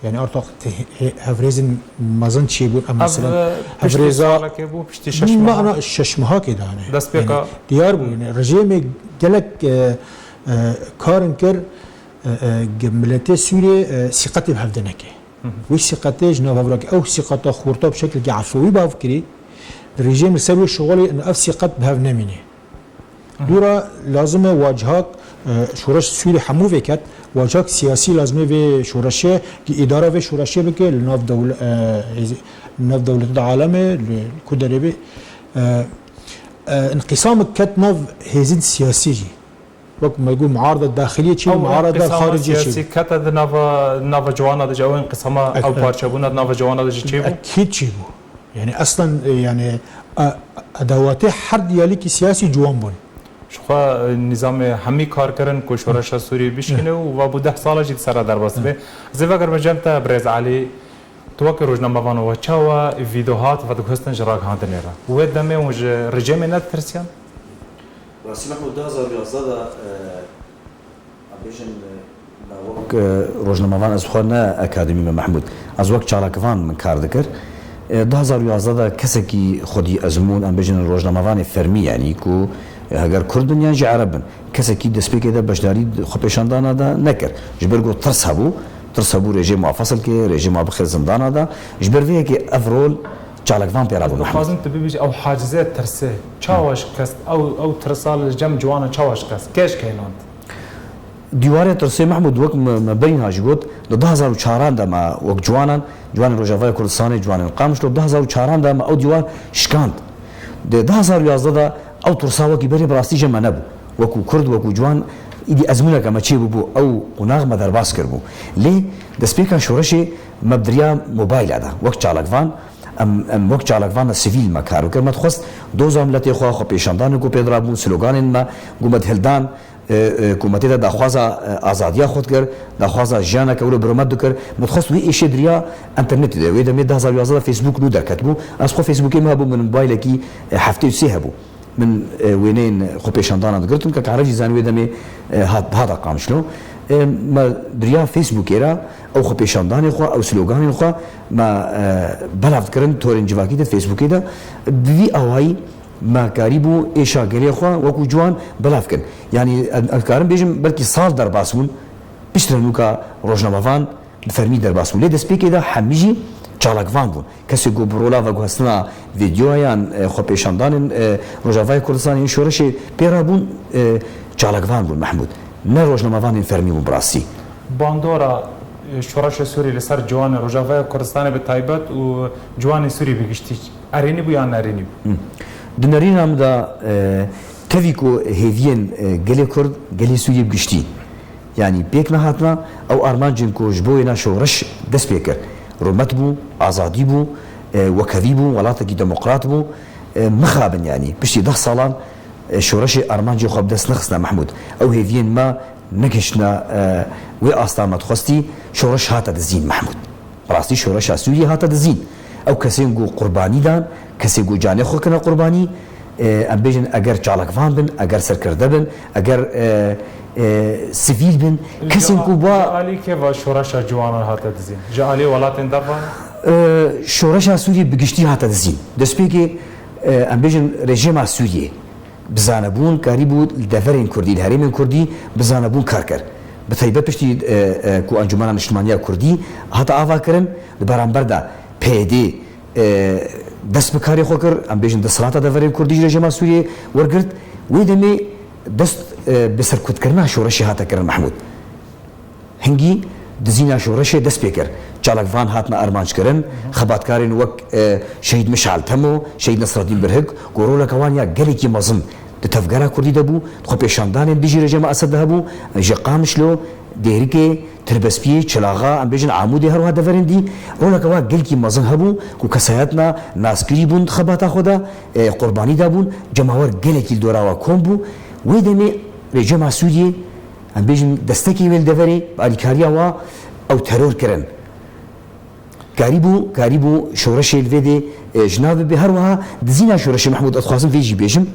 Yanî artaq te-, he-, hevrêzên mezin çêbûn. Em Ev, mesela e, piştî hevrêza salekê bû, piştî şeş meha. Mana şeş mehakê dane. Destpêka Yanî diyar bû. Yanî rejîmê gelek, e, e, karin kir, e, e, ge-, miletê Sûriyê, e, sîqetê bi hev de neke. Hı hı. Wê sîqetê ji nav hev rake. Ew sîqeta xorta bi şeklekî efewî bi hev kirî. Di rejîm li ser wê şixulê ino ev sîqet bi hev nemîne. Hı hı. Dûra lazim e wacihak, e, şoreş Sûrî hemû vê ket. Wacihak siyasî lazim e vê şoreşê, ki îdara vê şoreşê bike li nav dewle-, e, hêzî-, li nav dewletê de alemê, li ku derê bê. E, e, înqîsamik ket nav hêzên siyasî jî. Wek me got, muarada daxiliyê çê û Ew muarada înqisama xaricî çê. Siyasî kete di nava, nava ciwana de jî, ew înqisama, Ek-, ew ek-, parçebûna di nava ciwana de jî çêbû? Ekîd çêbû. Yani eslen, e, yani, e, edewatê her diyalekî siyasî ciwan bûn. Ji xwe, e, nîzamê hemî kar kirin ku şoreşa Sûrî bişkine û va bû deh sala jî di ser re derbas dibe. Hı. Ez ê vegerime cem te, birêz Elî, tu weke rojnamevan we çawa vîdeohat vediguhestin ji ragihandinê re? Wê demê hûn ji rejîmê neditirsiyan? Rastî Mehmûd, du hazar û yazdeh de, e, em bêjin, e, me wek, e, rojnamevan, ez xwe ne akademî me Mehmûd, ez wek çalakvan min kar dikir. E, du hazar û yazdeh de kesekî xwedî ezmûn, em bêjin rojnamevanê fermî, yanî ku, e, heger Kurd bin yan jî Ereb bin, kesekî destpêkê de beşdarî xwepêşandana de nekir. Ji ber ku tirs hebû, tirs hebû rejîma fesil ke, rejîma bixê zindana de. Ji ber vê yekê ev rol çalakvan pê re bû, Mehmûd. Dixwazim tu bibêjî ew hacizê tirsê çawa şikest, ew, ew tirsa li cem ciwanan çawa şikest? Kê şikeyland? Dîwarê tirsê Mehmûd, wek me, me berî niha jî got, di du hazar û çaran de me wek ciwanan, ciwanên Rojavaya Kurdistanê, ciwanên Qamişlo, du hazar û çaran de me ew dîwar şikand. Di du hazar û yazdeh de ew tirsa wekî berê bi rastî ji me nebû. Wekû Kurd, wekû ciwan, îdî ezmûneke me çêbûbû, ew qonax me derbas kiribû. Lê destpêka şoreşê me bi diriya mobayla de, wek çalakvan, em, em wek çalakvana sivîl me kar bikir. Me dixwest doza miletê xwe, xwepêşandanên ku pê dirabûn, sloganên me ku me dihildan, e, e, ku me tê de daxwaza, e, azadiya xwe dikir, daxwaza jiyaneke wilo bi rûmet dikir. Me dixwest wê êşê diriya înternetê de. Wê demê du hazar û yazdeh de Facebook nû derketibû. Ez xwe Facebookê min hebû, min mobaylekî, e, heftê û sê hebû. Min, e, wêneyên xwepêşandanan digirtin, kek Ereb jî zanî wê demê, e, hat, hata Qamişlo. E, me diriya Facebookê re ew xwepêşandanê xwe, ew sloganên xwe me, e, belav dikirin torên civakî de, Facebookê de. Bi vî awayî me karîbû êşa gelê xwe wekû ciwan belav kin. Yanî, em, em karin bêjin belkî sal derbas bûn, piştre nûka rojnamevan bi fermî derbas bûn. Lê destpêkê de hemî jî çalakvan bûn. Kesê ku bi rola veguhestina vîdyoyan, e, xwepêşandanên, e, Rojavayê Kurdistanê yên şoreşê pê re bûn, e, çalakvan bûn, Mehmûd. Ne rojnamevanên fermî bûn bi rastî. Bandora, e, şoreşê Sûrî li ser ciwanên Rojavaya Kurdistanê bi taybet û ciwanên Sûrî bi giştî erênî bû yan nerênî bû? Hı. Di nerîna min de, e, tevî ku hêviyên, e, gelê Kurd, gelê Sûriyê bi giştî, yanî pêk nehatina, ew armancên ku ji bo wêna şoreş dest pê kir, rûmet bû, azadî bû, e, wekhevî bû, welatekî demokrat bû, e, mixabin, yanî piştî deh salan, e, şoreşê armancê xwe bi dest nexistine, Mehmûd. Ew hêviyên me negihiştine, e, wê asta me dixwestî, şoreş hate dizîn, Mehmûd. Bi rastî şoreşa Sûriyê hate dizîn. Ew kesên ku qurbanî dan, kesên ku canê xwe kine qurbanî, e, em bêjin eger çalakvan bin, eger serkirde bin, eger, e, e, sivîl bin, kesên ku ba Ji alî kê va şoreşa ciwanan hate dizîn? Ji alî welatên derva? E, şoreşa Sûriyê bi giştî hate dizîn. Destpêkê, e, em bêjin rejîma Sûriyê. Bizanebûn karîbû li deverên kurdî, li herêmên kurdî bizanebûn kar kir. Bi taybet piştî, e, e, ku Encûmena Niştimaniya Kurdî hate avakirin, li beramber de P Y D, e, dest bi karê xwe kir, em bêjin desthilatê deverên kurdî ji rejîma Sûriyê wergirt. Wê demê dest, e, bi serkutkirina şoreşê hate kirin Mehmûd. Hingî dizîna şoreşê dest pê kir. Çalakvan hatina armanckirin, xebatkarên wek, e, Şehîd Mişal Temo, Şehîd Nesreddîn Birhik, ku roleke wan ya gelekî mezin di tevgera kurdî de bû, di xwepêşandanên dijî rejîma Esed de hebû, ji Qamişlo, Dêrikê, Tirbespiyê, Çilaxa, em bêjin Amûdê, her wiha deverên dî, roleke wan gelkî mezin hebû, ku kesayetina naskirî bûn di xebata xwe de, e, qurbanî dabûn, cemawer gelekî li dora wa kom bû. Wê demê rejîma Sûriyê, em bêjin destekê wê li deverê, bi alîkariya wa ew teror kirin. Karîbû, karîbû şoreşê li vê dê, e, ji nav bibe. Her wiha dizîna şoreşê Mehmûd, ez dixwazim vê jî bêjim.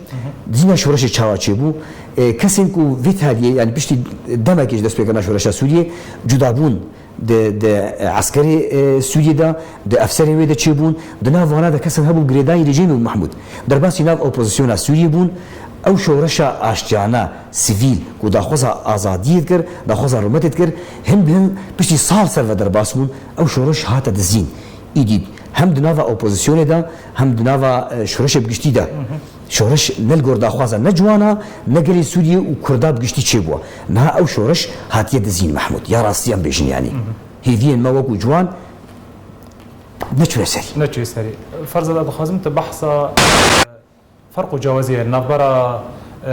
Dizîna şoreşê çawa çêbû? E, kesên ku vê taliyê, yani piştî demekê ji destpêkirina şoreşa Sûriyê, cudabûn di, di, e, eskerê, e, Sûriyê de, di efserên wê de çêbûn, di nav wana de kesan hebû girêdayî rejîmê bû Mehmûd. Derbasî nav opozisyona Sûriyê bûn, ew şoreşa aştiyane, sivîl, ku daxwaza azadiyê dikir, daxwaza rûmetê dikir, hin bi hin piştî sal ser ve derbas bûn, ew şoreş hate dizîn. Îdî hem di nava opozisyonê de, hem di nava, e, şoreşê bi giştî de. Şoreş ne li gor daxwaza ne ciwana, ne gelê Sûriyê û Kurda bi giştî çêbû. Niha ew şoreş hatiye dizîn Mehmûd. Ya rastî em bêjin yanî. Hêviyên me wekû ciwan neçûne serî. Neçûye serî. Ferza de dixwazim tu behsa, e, ferq û cewaziyê navbera, e,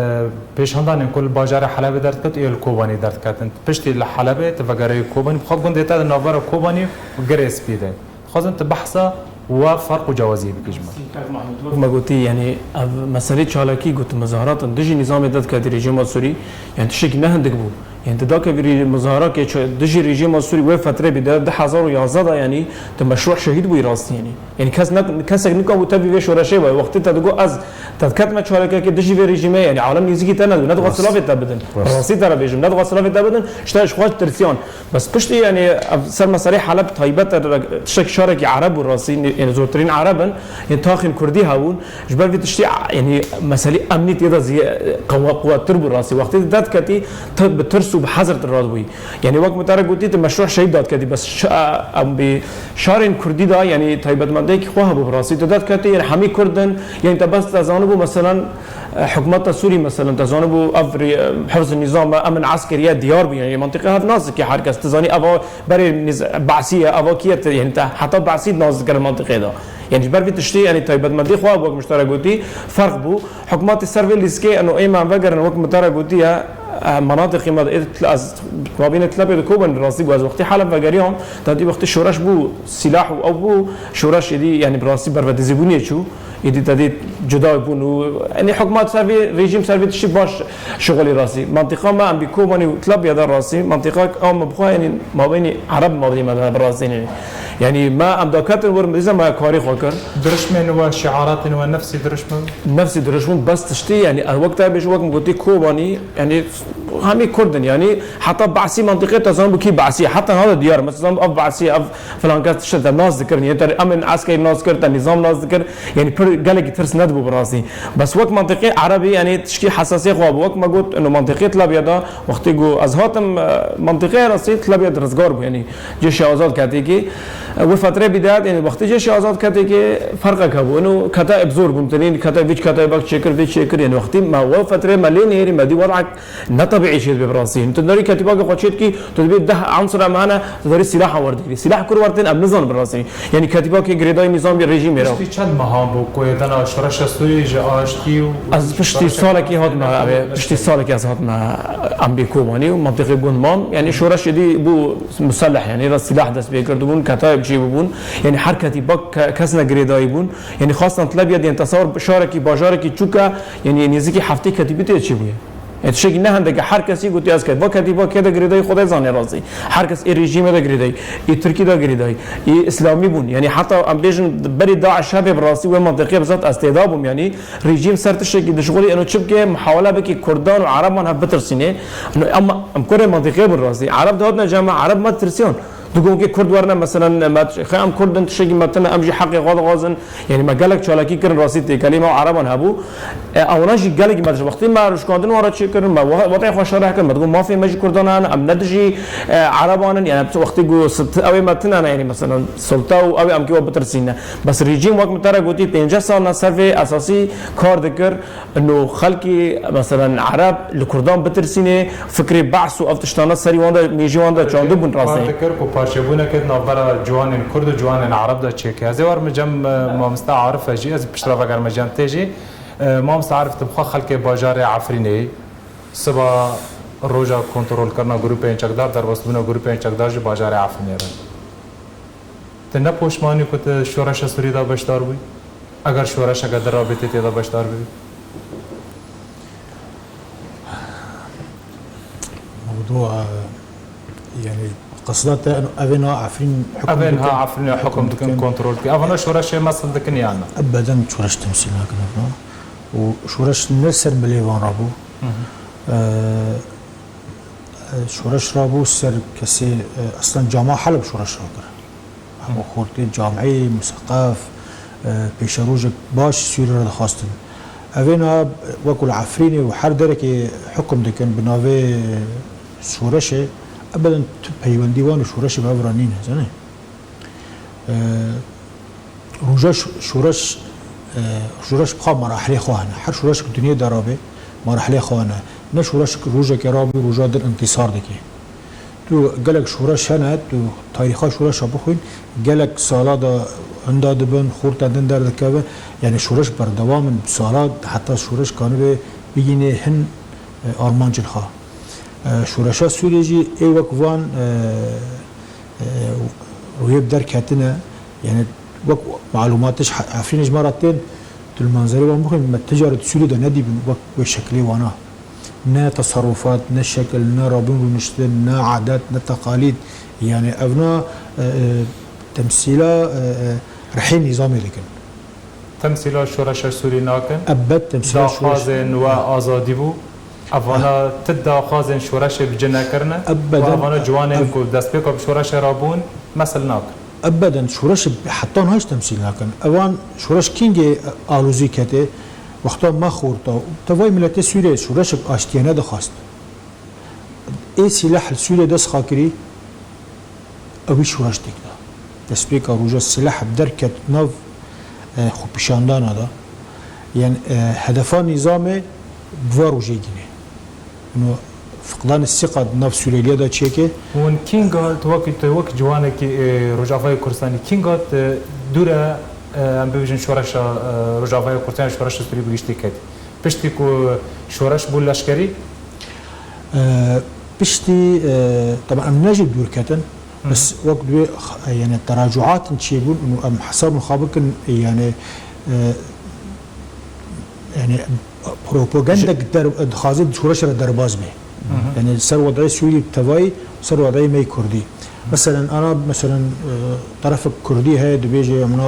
pêşandanên ku li bajarê Helebê derdikevin û li Kobanê derdiketin. Piştî li Helebê tu vegeriyê Kobanê, bi xwe gundê te di navbera Kobanê û Girê Spî de. Dixwazim tu behsa we ferq û cewaziyê bikî ji me. Wek me gotî, yanî ev meselê çalakî ku tu muzaharat in dijî nîzamê de diketî rejîma Sûrî, yanî tiştekî ne hindik bû. Yanî tu dakevî rê-, muzaharakê çi-, dijî rejîma Sûrî wê fetrê bî de du hezar û yazdeh de, yanî tu meşrû şehîd bûyî rastî yanî. Yanî kes ne-, kesek nikabû tevî vê şoreşê be. Wextê te digot ez, te diketime çalakekê dijî vê rejîmê, yanî alem nêzîkî te nedibû, nedixwest silavê te bidin. Rastî te re bêjim, nedixwest silavê te bidin, ji te ji xwe tirsiyan. Bes piştî, yanî, ev ser meselê Heleb taybet e, tiştek şarekî Ereb bû rastî, yanî, zortirîn Ereb in, yanî, taxên Kurdî hebûn. Ji ber vî tiştî, yanî, meselî emnî tê de zî, e, qewa-, quwettir bû rastî. Wextê tu derdiketî, tu bi tirs û bi hezir tu radibûyî. Yanî, wek min te re gotî, tu meşrû şehîd dadiketî, bes ş-, e, em bi şarên Kurdî de, yanî, taybetmendiyekî xwe hebû bi rastî. Tu derdiketî, yanî, hemî Kurd in, yanî, te bes te zanibû, meselen, Hikûmeta Sûrî, meselen, te zanibû ev rê-, hifz nîzam e, emin eskeriye diyar bû, yanî mentiqe hev nas dike her kes. Tu zanî eva berê nîz-, Be'sî ye, eva kî ye, te, yanî te heta Be'sî nas dikir mentiqê de. Yanî ji ber vî tiştî, yanî taybetmendî xwe wek min ji te re gotî, ferq bû. Hikûmetê ser vê lîskê, eno ê me vegerin, wek min te re gotiye, e, menatiqê me de, ê, ez, mabînê Tilebê de Kobanê rastî bû, ez wextî Heleb vegeriyam, te dî wextî şoreş bû, sîlah û ew bû, şoreş êdî, yanî bi rastî bervedizîbûnê çû. Êdî te dî cuda bûn û, yanî, hikûmet ser vê, rejîm ser vê tiştî baş şixulî rastî. Mentiqa me em bî Kobanî û Tilebya de rastî, mentiqa a me bi xwe, yanî, mabeynî Ereb mabênî me de bi rastî nî. Yanî, me em daketin wir, dîsa me karî xwe kir. Dirişmên we, şiaratên we nefsî dirişm in? Nefsî dirişm in, bes tiştî, yanî, ez wek te bêjim, wek min gotî Kobanî, yanî, hemî Kurd in, yanî, heta Be'sî mentiqê te zanibû kî Be'sî ye, heta niha de diyar, me zanibû ev Be'sî ye, ev filan kes tişt te nas dikirin, yê te emin eskerî nas kir, te nîzam nas dikir, yanî pir gelekî tirs nedibû bi rastî. Bes wek mentiqê Erebî, yanî tişkî hesasiyê xwe bû. Wek me got, ino mentiqê Tilebya de, wextê ku ez hatim, e, mentiqê rastî Tilebya de rizgar bû, yanî cêşê azad ketêkê, e, wê fetrê bî de, yanî wextê cêşê azad ketêkê ferqek hebû. Ino kete eb zor bûn, tenê kete vî kete bak çêkir, vê çêkir, yanî wextî me we fetrê me lê nêrî, me dî wed'ek ne tebîî çêdibe bi rastî. Tu darî ketîbakê xwe çêdikî, tu dibê deh ensira me hene, tu darî sîlaha werdigirî. Sîlah kur wertên em nizanin bi rastî. Yanî ketîbakê girêdayî nîzamê rejîmê re. Piştî çend mehan bû ku yê dena şoreşa Sûriyê ji aştî û... Ez piştî salekî hatime, ev ê, piştî salekî ez hatime em bî Kobanî û mentiqê gund mam. Yanî şoreş êdî bû muselleh, yanî re sîlah dest pê kirdibûn, ketayê bi çê bûbûn. Yanî her ketîbak ke-, kesine girêdayî bûn. Yanî xastan Tilebya, yanî tesawir şarekî, bajarekî çûk e, yanî nêzîkî heftê ketîbî tê çêbûye. Yanî tiştekî ne hindek e, her kesî gotî ez ket. Va ketîba kê de girêdayî, Xwedê zanê rastî. Her kes ê rejîmê de girêdayî, ê Tirkî de girêdayî, ê îslamî bûn. Yanî heta em bêjin berî DAIŞ hebe bi rastî wê mentiqê bi zat ez têda bûm. Yanî rejîm ser tiştekî dişixulî, eno çi bike, muhawele bike Kurdan û Ereban hev bitirsîne. Eno em, em kurê mentiqê bûn rastî. Ereb dihatine cem me, Ereb me tirsiyan. Tu gomkê Kurd werine, meselen, me xwe em Kurd in, tiştekî me tune, em jî heqê xwe dixwazin. Yanî me gelek çalakî kirin, rastî têkelî me û Ereban hebû. E, ewna jî gelekî me diş-, wextî me ruşkandin wan re çêkirin, me we-, wetê xwe şereh kirin, me digot mafê me jî Kurdan hene, em ne dijî, e, Ereban in, yanî wextî ku sit-, ew ê me tune ne, yanî meselen, sulta û ew ê em kê we bitirsîne. Bes rejîm wek min te re gotî, pêncî sal ne ser vê esasî kar dikir. Ino xelkê, meselen, Ereb li Kurdan bitirsînê, fikrê behs û ev tiştana serî wan de, mêjî wan de çandibûn rastî. Kar dikir ku parçebûneke di navbera ciwanên Kurd û ciwanên Ereb de çêke. Ez ê werim cem, e, mamoste Arif e jî, ez piştre vegerim cem te jî. E, mamoste Arif, tu bi xwe xelkê bajarê Efrînê yî. Siba roja kontrolkirina grûpên çekdar, derbasbûna grûpên çekdar ji bajarê Efrînê re. Tu ne poşmanî ku tu şoreşa Sûrî de beşdar bûyî? Eger şoreşeke di rabê tê tê de beşdar bibî? Mewdûa, yanî, qisda te ev ê niha Efrîn hukum Ev ê niha dikin, Efrînê hukum dikin, kontrol dikin. Evana şoreşê mesil dikin yan na? Ebeden şoreş temsîl nakin evna. Û şoreş ne ser milê van rabû. Hı hı. Ee, Şoreş rabû ser kesê, e, eslen cama Heleb şoreş rakir. Hemû xortê camî, museqef, e, pêşerojek baş Sûrî re dixwastin. Ev ê niha wekû li Efrînê û her derekê hukum dikin bi navê şoreşê, ebeden tu peywendî wan û şoreşê bi hev re nîne, zanî? E, Roja ş-, şoreş, e, şoreş bi xwe merahilê xwe hene. Her şoreşek dinyê de rabe merahilê xwe hene. Ne şoreşek rojekê rabe û roja din intîsar dike. Tu gelek şoreş hene, tu tarîxa şoreşa bixwîn, gelek sala de hinda dibin, xorta din derdikevin. Yanî şoreş berdewam in, sala heta şoreş kanibe bigîne hin, e, armancên xwe. E, şoreşa Sûriyê jî ê wek van, e, e, rûyê bi derketine, yani wek malûmat ji Efrînê ji me re tên, tu li manzerê wan bixwîn, me ti carî di Sûriyê de nedîbin wek wê şekilê wana. Ne teserrufat, ne şekil, ne rabûn rûniştin, ne adet, ne teqalîd. Yani evna, e, e, temsîla, e, e, rihê nîzamê dikin. Temsîla şoreşa Sûrî nakin. Ebed temsîla şoreş. Daxwazên we azadî bû. Evana ti daxwazên şoreşê bi cih nekirine. Ebeden. Û evana ciwanên ku destpêka bi şoreşê rabûn mesil nakin. Ebeden şoreşê heta niha jî temsîl nakin. Evan şoreş kîngê alozî kete, wexta me xorta. Tevayê miletê Sûriyê şoreşek aştiyane dixwast. Ê sîleh li Sûriyê dest xwe kirî, ew wî şoreş têk da. Destpêka roja sîleh bi derket nav, e, xwepîşandana da. Yan, e, hedefa nîzamê bi va rojê gîne. Ino fiqdanê sîqa di nav Sûriyeliya da çêke. Hûn kînga tu wekî, tu wek ciwanekî, e, Rojavayê Kurdistanê, kînga tu dûre, e, em bibêjin şoreşa, e, Rojavayê Kurdistanê, şoreşa Sûrî bi giştî ketî? Piştî ku şoreş bû leşkerî? E, piştî, e, taban em ne jî dûr ketin, Hı hı. bes wek divê x-, yani teracuatin çêbûn û em hesabin xwe bikin, yani, e, yani propagandek der-, dixwaze şoreşê re derbas be. Hı hı. Yani ser wedayê Sûrî tevayî, ser wedayê me yê Kurdî. Meselen, ana, meselen, e, terefek Kurdî heye, dibêje, em na, e,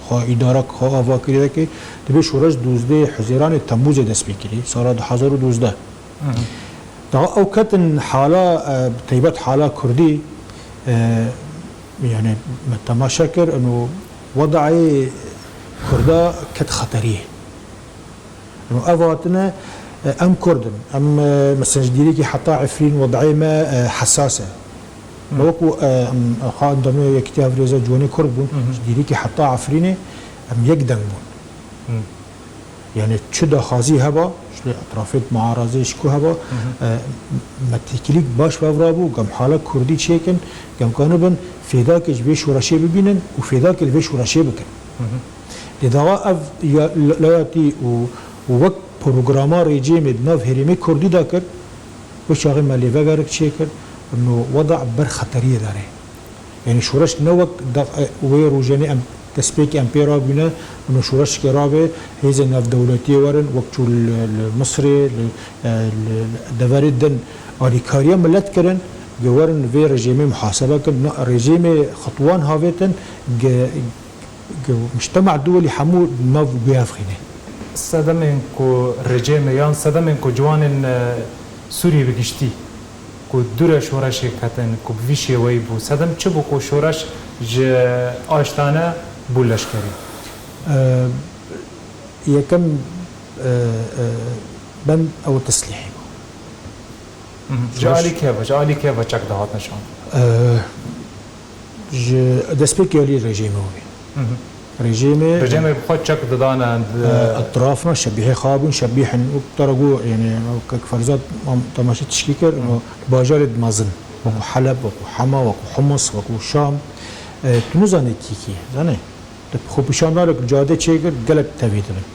xwe îdarek, xwe avakirî dike, dibê şoreş duzdeh Huzêranê Temmûzê dest pê kirî, sala du hezar û duzdeh. Hı hı. Daha ew ketin hala, e, bi teybet hala Kurdî, e, yani me temaşe kir, ino wedayê Kurda ket xeteriyê. Ino ev hatine, e, em Kurd in. Em, e, mesela ji dîrêkî heta Efrîn wedayê me, e, hesas e. Hı. Wekû, e, em, xwe endamê Yekîtiya Hevrêza Ciwanê Kurd bûn. Hı hı. Ji dîrêkî heta Efrînê em yek deng bûn. Hı. Yani çi daxwazî heba, ji lê etrafê muarazê ji ku heba, Hı hı. e, me têkilîk baş bi hev rabû, gem hala Kurdî çêkin, gem kanibin fêdakê ji vê şoreşê bibînin û fêdakê li vê şoreşê bikin. Hı hı. Lê dawa ev ya, la-, layatî û, û wek programa rejîmê di nav herêmê Kurdî de kir, wê çaxê me lê vegerek çêkir, no weda ber xeteriyê de re. Yani şoreş ne wek da, e, wê rojane em destpêkê em pê rabûne, û şoreşekê rabe, hêzên navdewletiyê werin, wek çû li, li Misirê, li, e, li deverê din alîkariya milet kirin, ge werin vê rejîmê muhasebe kin, na rejîmê xitwan havêtin, ge, ge mujtema duwelî hemû nav guya vexîne. Sedemên ku rejîmê yan sedemên ku ciwanên, e, Sûriyê bi giştî Ku dûre şoreşê ketin, ku bi vî şêweyî bû. Sedem çi bû ku şoreş ji aştane bû leşkerî? Ee, yekem e, e, bend ew teslîhê bû. Ji alî kê ve, ji alî kê ve çek dihatin şandin? Ee, ji destpêkê alî rejîmê wî. Rejîmê Rejîmê bi xwe çek didane. Etrafna şebîhê xwe bûn, şebîhin û te re got, yani, kek Ferzad mam-, temaşe tişkî kir, bajarê mezin, wekû Heleb, wekû Hema, wekû Humus, wekû Şam, e, tu nizanî kî kî, zanî? Te xwepîşandaneke cadê çêkir, gelek tevî dibin.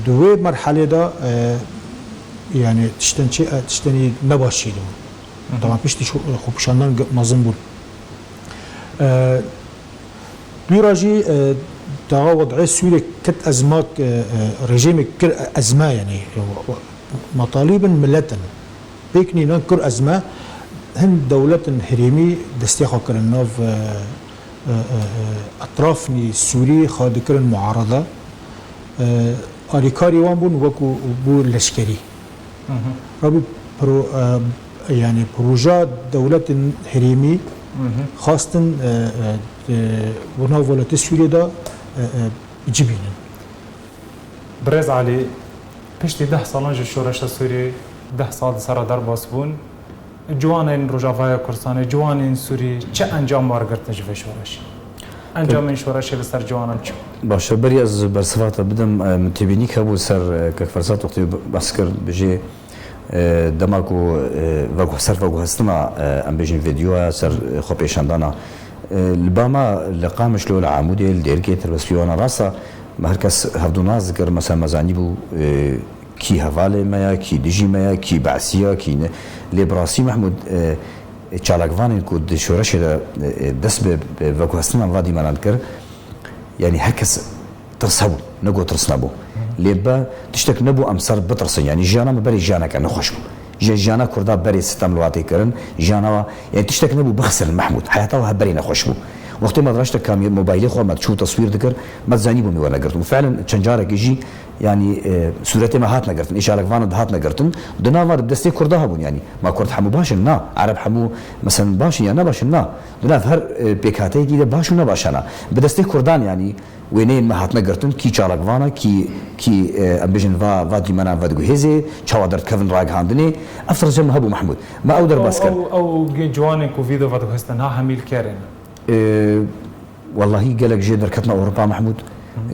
Di wê merhelê de, e, yani, tiştên çi, e, tiştên nebaş çêdibûn. Tamam, piştî xwepîşandan mezin bûn. E, Dûra jî, e, dawa wed'ê Sûriyê ket ezma, e, e, rejîmê kir ezme, yani, e, matalîbin milet in. Pêk nînan kir ezme, hin dewletin herêmî destê xwe kirin nav, e, e, e, e, etrafnî Sûrî xwe dikirin muarada. E, alîkarî wan bûn wekû bû leşkerî. Rabî pro, e, yani proja dewletin herêmî xwestin, e, e, e, nav welatê Sûriyê de, e, e, bicibînin. Birêz Alî, piştî deh salan ji şoreşa Sûriyê, deh sal di ser re derbas bûn. Ciwanên Rojavaya Kurdistanê, ciwanên Sûrî çi encam wergirtin ji vê şoreşê? Encamên şoreşê li ser ciwanan çi bû? Baş e, berî ez bersiva te bidim, e, min têbînîk hebû ser, e, kek Ferzad wextê behs kir, bijê, e, dema ku, e, veguh-, ser veguhestina, e, em bêjin vîdyoya ser, e, xwepêşandana, e, li ba me li Qamişlo, li Amûdê, li Dêrikê, Tirbespî wana rast e, me her kes hevdû nas dikir, mesela me zanîbû, e, kî hevalê me ya, kî dijî me ya, kî Be'sî ya, kî ne. Lê bi rastî Mehmûd, e, çalakvanên ku di şoreşê de, e, e, dest bi, bi veguhestina va dîmenan kir, yanî her kes tirs hebû, ne ku tirs nebû. Lê be tiştek nebû em ser bitirsin, yanî jiyana me berê jiyaneke nexweş bû. Ji jiyana Kurda berê sitem li watê kirin, jiyana wa, yanî tiştek nebû bixisirin Mehmûd. Heyata wa hep berê nexweş bû. Wextê me diraşte kamî mobaylê xwe me diçû teswîr dikir, me dizanîbû me werne girtin. Û fiilen çend carekê jî Yanî, e, sûretê me hatine girtin, ê çalakvanan dihatine girtin, di nava de bi destê Kurda hebûn, yanî, ma Kurd hemû baş in? Na. Ereb hemû, meselen, baş in ya ne baş in? Na. Di nav her, e, pêkhateyekî de baş û nebaş hene. Bi destê Kurdan, yanî, wêneyên me hatine girtin, kî çalakvan e, kî, kî, e, em bêjin va, va dîmenan vediguhêzê, çawa derdikevin ragihandinê. Ev fircem hebû Mehmûd. Me ew derbas kir. Ew, ew, ew ciwanên ku vîdeo vediguhestin, ha hemî li kê re ne? E, Wellahî gelek jê derketina Ewropa Mehmûd,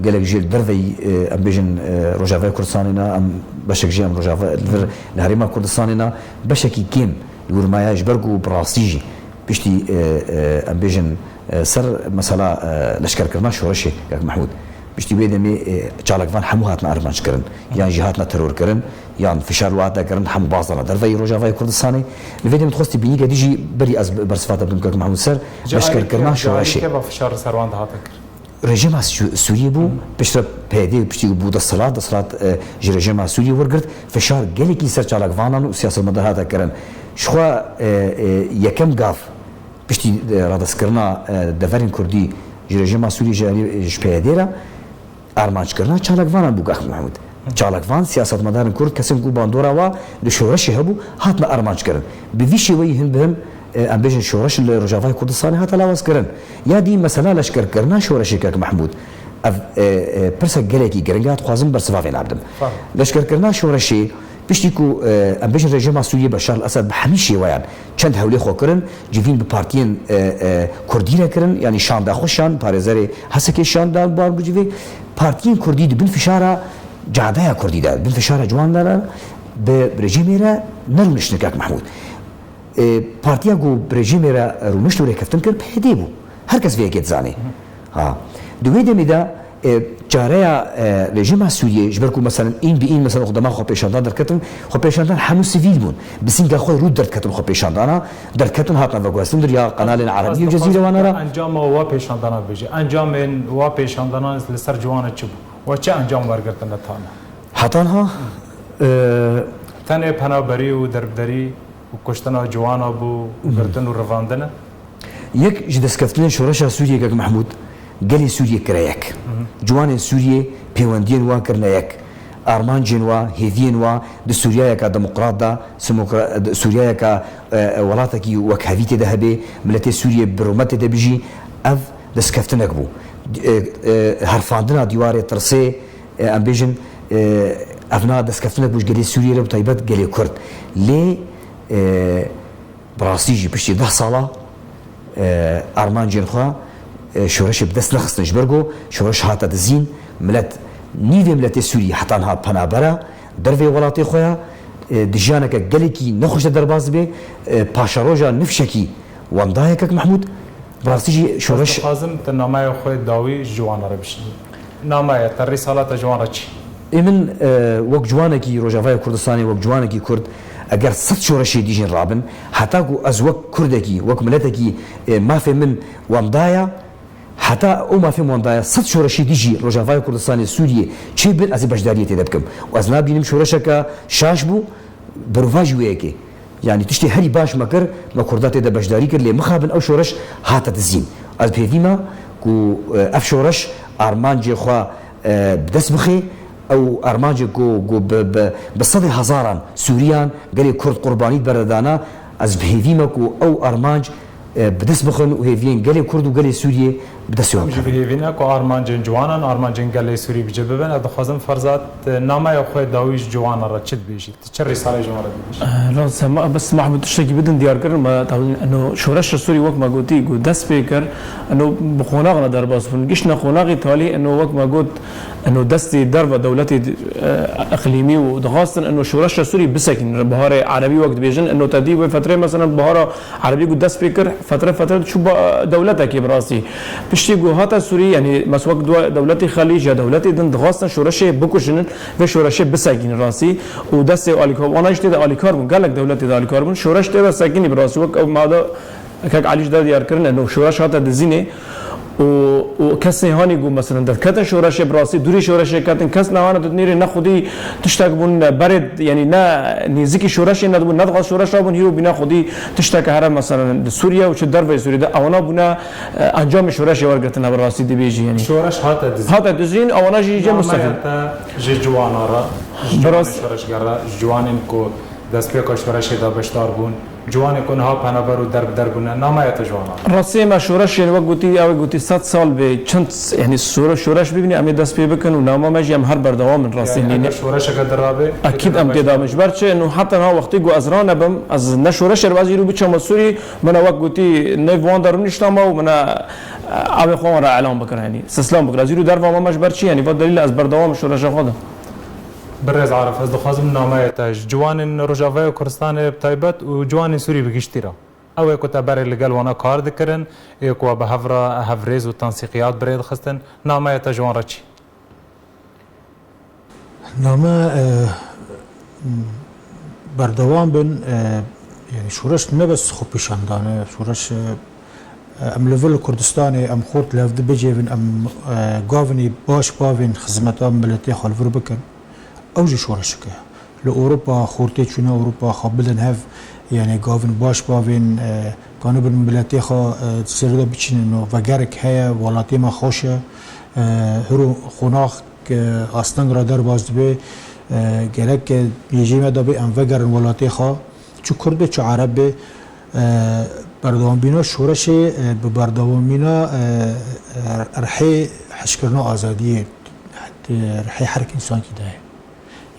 gelek jê li derveyî, e, em bêjin, e, Rojavayê Kurdistanê ne, em beşek jê em Rojava, li vir, li Herêma Kurdistanê ne, beşekî kêm li wir maye ji ber ku bi rastî jî piştî, e, e, em bêjin, e, ser mesela, e, leşkerkirina şoreşê, kek Mehmûd, piştî wê demê, e, çalakvan hemû hatine armanc kirin, yan jî hatine teror kirin. Yan fişar li wan derketin, hemû baz dana derveyî Rojavayê Kurdistanê. Li vê demê dixwest têbînî ke dî jî berî ez bersiva te bidim kek Mehmûd ser leşkerkirina şoreşê. Keva fişar li ser wan dihate kir? Rejîma Sû-, Sûriyê bû, piştre P Y D piştî bû desthilat, desthilat, e, ji rejîma Sûriyê wergirt, fişar gelekî ser çalakvanan û siyasetmedar hate kirin. Ji xwe, e, e, yekem gav piştî, e, radestkirina, e, deverên Kurdî ji rejîma Sûriyê ji, ji P Y D re, Armanckirina çalakvanan bû kek Mehmûd. Çalakvan, siyasetmedarên Kurd, kesên ku bandora wa li şoreşê hebû, hatine armanckirin. Bi vî şêweyî hin bi hin, e, em bêjin şoreş li Rojavayê Kurdistanê hate lawazkirin. Ya dî mesela leşkerkirina şoreşê kek Mehmûd. Ev, e, e, pirsek gelekî giring e, dixwazim bersiva vê bidim. Leşkerkirina şoreşê Piştî ku, e, em bêjin rejîma Sûriyê Beşar el-Esed bi hemî şêweyan çend hewlê xwe kirin, civîn bi partiyên, e, e, Kurdî re kirin, yanî şanda xwe şand, parêzerê Hesekê şanda bar bi civê. Partiyên Kurdî di bin fişara cadeya Kurdî de, bin fişara ciwan de re bi rejîmê re nerûniştin kek Mehmûd. E, partiya ku bi rejîmê re rûnişt û rêkeftin kir, P Y D bû. Her kes vê yekê dizanê. Ha. Di wê demê de, e, çareya, e, rejîma Sûriyê, ji ber ku, meselen, în bi în, meselen, xwe dema xwepêşandan derketin, xwepêşandan hemû sivîl bûn. Bi sînga xwe rû derketin xwepêşandana, derketin, hatina veguhestin dir ya qenalên erebî û Cezîre wana re. Encama wa pêşandana bêje. Encamên wa pêşandanan li ser ciwana çi bû? Wa çi encam wergirtine tane? Heta niha, e, Tenê penaberî û derbderî û kuştina ciwana bû, girtin û rivandin e? Yek ji destkeftinên şoreşa Sûriyê kek Mehmûd, gelê Sûriyê kire yek. Ciwanên Sûriyê pêwendiyên wan kirine yek. Armancên wa, hêviyên wa di Sûriyeyeka demokrat de, simokra-, di Sûriyeyeka, e, e, welatekî wekhevî tê de hebe, miletê Sûriyê bi rûmet tê de bijî, ev destkeftinek bû. E, e, herfandina dîwarê tirsê, e, em bêjin, e, ev na destkeftinek bû ji gelê Sûriyê re, bi taybet gelê Kurd. Lê, e, Bi rastî jî piştî deh sala, e, armancên xwe, e, şoreşê bi dest nexistin, ji ber ku şoreş hate dizîn, milet, nîvê miletê Sûrî heta niha penaber e, dervê welatê xwe ye, e, di jiyaneke gelekî nexweş de derbas dibe, e, paşeroja nifşekî wenda ye kek Mehmûd, bi rastî jî şoreş. Ez dixwazim tu nameya xwe dawî ji wan re bişînî. Name ye, te rîsala te ji wan re çi? Ê min, e, wek ciwanekî Rojavaya Kurdistanê, wek ciwanekî Kurd, eger sed şoreşê dî jî rabin, heta ku ez wek Kurdekî, wek miletekî, e, mafê min wenda ye, heta ew mafê min wenda ye, sed şoreşê dî jî Rojavaya Kurdistanê, Sûriyê çêbin, ez ê beşdariyê tê de bikim. Û ez nabînim şoreşeke şaş bû, Berûva jî wê yekê. Yanî tiştê herî baş me kir, me Kurda tê de beşdarî kir, lê mixabin ew şoreş hate dizîn. Ez bi hêvî me ku, e, ev şoreş armancê xwe, e, bi dest bixê, ew armancê ku, ku bi, bi, bi sedê hezaran Sûriyan, gelê Kurd qurbanî berdana, ez bi hêvî me ku ew armanc, e, bi dest bixin û hêviyên gelê Kurd û gelê Sûriyê bi dest Em jî bi hêvî ne ku armancên ciwanan, armancên gelê Sûrî bi cih bibin. Ez dixwazim Ferzad, e, nameya xwe dawî ji ciwanan re çi dibêjît? Çi rîsaleyê ji wan re dibêjî? Eh, rast e, ma-, bes Mahmud tiştekî bidin diyarkirin, me, tabî, eno şoreşa Sûrî wek me gotî, ku dest pê kir, eno bi qonax re derbas bûn. Giştine qonaxê talî, eno wek me got, eno destê derve dewletê, eh, iqlîmî û dixwastin, eno şoreşa Sûrî bisekînin. Biharê erebî wek dibêjin, eno te dî wê fetrê, mesela bihara erebî ku dest pê kir, fetre fetre diçû ba-, dewletekê bi rastî. Piştî ku hate Sûrî, yanî mes wek dua-, dewletê Xelîc ya dewletê din dixwastin şoreşê bikujinin, vê şoreşê bisekînin rastî û destê alîkar, wana jî tê de alîkar bûn, gelek dewletê de alîkar bûn. Şoreş tê de sekinî bi rastî, wek ew mada kek Elî jî de diyar kirin, eno şoreş hate dizînê û, û kesê hanî ku, mesela, derketin şoreşê bi rastî, dûrî şoreşê ketin, kes nehane didnîrê, ne xwedî tiştek bûn, ne berê, yanî ne nêzikî şoreşê nedibûn, nedixwest şoreş rabûn, hîro bîne xwedî tişteke here, mesela, li Sûriye û çi derveyê Sûriyê de, ewana bûne, e, encamê şoreşê wergirtine, bi rastî dibêjî, yanî. Şoreş hate dizîn. Hate dizîn, ewana jî cem Nameya Mustafî. Te ji ciwana re, ji Bi ciwanê rast- şoreşgera, ji ciwanên ku destpêka şoreşê de beşdar bûn, ciwanê ku niha penaber û derbider bûne, nameya te ji wan re? Rastî me şoreşên wek gotî, ew gotî sed sal bê, çend, yanî, şore-, şoreş bibîne, em ê dest pê bikin û nama me jî em her berdewam in rastî. Yanî, eger şoreşeke dirabe, Ekîd em tê de bin. Ji ber çi? Eno heta niha wextê ku ez ranebim, ez ne şoreşê re, ez îro biçama Sûrî, min e wek gotî nêv wan de rûniştama û min e, e, avê xwe wan re elan bikir, yanî, sislam bikir. Ez îro derva mama ji ber çi? Yanî, va delîl ez berdewam şoreşa xwe de. Birêz Arif, ez dixwazim nameya te ji ciwanên Rojavaya Kurdistanê bi taybet û ciwanên Sûrî bi giştî re. Ew ê ku te berê li gel wana kar dikirin, ê ku we bi hev re hevrêz û tensîqiyat bi rê dixistin, nameya te ji wan re çi? Name, e, berdewam bin, e, yanî şoreş ne bes xwepêşandan e, şoreş, e, em li vir li Kurdistanê, em xort li hev di bicêvin, em, e, gavinî baş bavên xizmeta miletê xwe li vir bikin. Ew jî şoreşek e. Li Ewropa xortê çûne Ewropa xwe bidin hev, yanî gavin baş bavên, e, kanibin miletê xwe, e, di ser de biçînin û vegerek heye, welatê me xweş e, e, hiro qonax, e, asteng re derbas dibe, e, gerek, e, yêjê me de be em vegerin welatê xwe, çi Kurd be, çi Ereb be, e, berdewambîna şoreşê, e, bi berdewamîna, e, e, rihê hişkirina azadiyê, e, rihê her însankî de ye.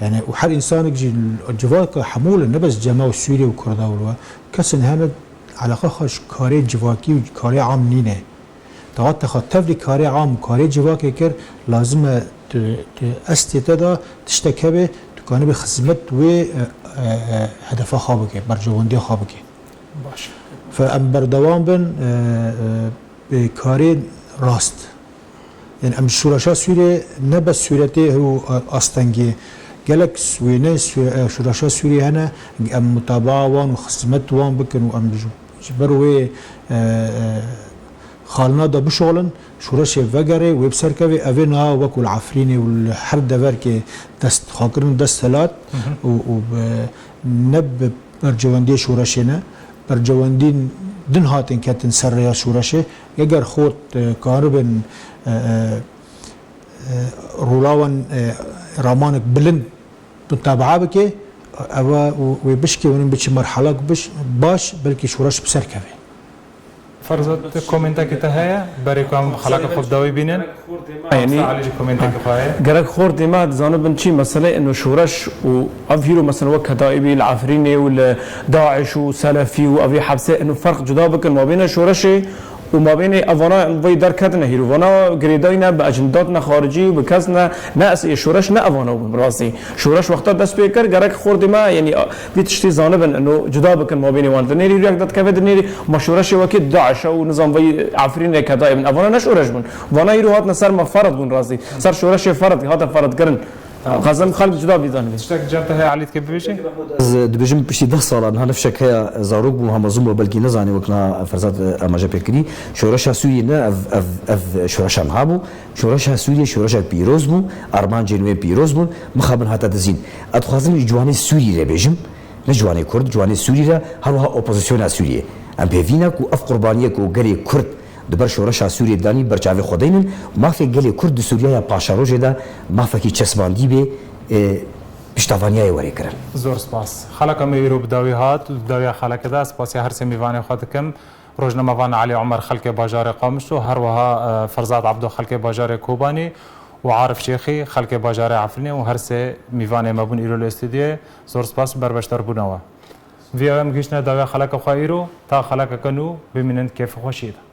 Yani, û her însanek jî civaka hemû li, ne bes cema û Sûriye û Kurda û li we, kesên hene eleqa xwe ji karê civakî û karê am nîne. Tawa te xwe tevlî karê am û karê civakê kir, lazim e tu, tu estê te de tiştek hebe, tu kanibê xizmet wê, e, e, e, hedefa xwe bike, berjewendiya xwe bike. Baş. Fe em berdewam bin, e, e, bi karê rast. Yani em ji şoreşa Sûriyê ne bes sûretê û, e, astengê, gelek wêneyên Sû-, e, şoreşa Sûriyê hene, em mutabaa wan û xizmet wan bikin û em ji, ji ber wê, e, e, xalina de bişolin, şoreşê vegerê, wê bi ser kevê, ev ê niha wekû li Efrînê û li her deverkê dest xwekirin desthilat Hı hı. û, û bi, ne bi berjewendiyê şoreşê ne, berjewendîn din hatin ketin ser rêya şoreşê. Eger xort, e, karibin, e, e, e, rola wan, e, ramanek bilind mutaba'a bike, ev wê bişkevin biçe merhalak biş-, baş, belkî şoreş bi ser keve. Ferzad, komentekî te heye? Berê ku em xelaka xwe bi dawî bînin. Yanî, Elî jî komentekî xwe heye. Gerek xortê me dizanibin çi mesele ino şoreş û ev hîro mesela wek Ketaîbî li Efrînê û li DAIŞ û Selefî û evî hepsê ino ferq cuda bikin mabêne şoreşê û mabênê evana em vê derketine hîro. Vana girêdayî ne, bi ecndat ne xaricî û bi kes ne, ne es-, ê şoreş ne evana bûn rastî. Şoreş wexta dest pê kir, gerek xortê me, yanî, vî tiştî zanibin, ino cuda bikin mabênê wan. Di nêrî hîro yek de dikeve di nêrî, ma şoreşê wekî DAIŞ e û nizam vey Efrînê Ketaîbî bûn. Evana ne şoreş bûn. Vana hîro hatine ser me ferad bûn rastî. Ser şoreşê ferad, hate ferad kirin. Tamam. Xwazim xelk cuda bî zanibin. Tiştek cem te heye Elî dikê bibêjî? Ez dibêjim piştî deh salan niha nifşek heye, zarok bû, hema zû bû, belkî nezanî wek niha Ferzad, e, amaje pê kirî. Şoreşa Sûriyê ne ev, ev, ev şoreşa niha bû. Şoreşa Sûriyê şoreşek pîroz bû, armancên wê pîroz bûn, mixabin hate dizîn. Ez dixwazim ji ciwanê Sûrî re bêjim, ne ciwanê Kurd, ciwanê Sûrî re, her wiha opozisyona Sûriyê. Em pêvî ne ku ev qurbaniyê ku gelê Kurd di ber şoreşa Sûriyê danî ber çavê xwe deynin, mafê gelê Kurd di Sûriyaya paşerojê de mafekî çesbandî bê, e, piştevaniyayê were kirin. Zor spas. Xeleka me îro bi dawî hat û di dawiya xelekê de ez spasiya her sê mîvanê xwe dikim. Rojnamevan Elî Omer xelkê bajarê Qamişlo, her wiha, e, Ferzad Ebdo xelkê bajarê Kobanî û Arif Şêxî xelkê bajarê Efrînê û her sê mîvanê me bûn îro li stûdyoyê. Zor spas ber beşdarbûna we. Vîya em gihîştine dawiya xeleka xwe îro, ta xelekeke nû bimînin kêf û xweşiyê de.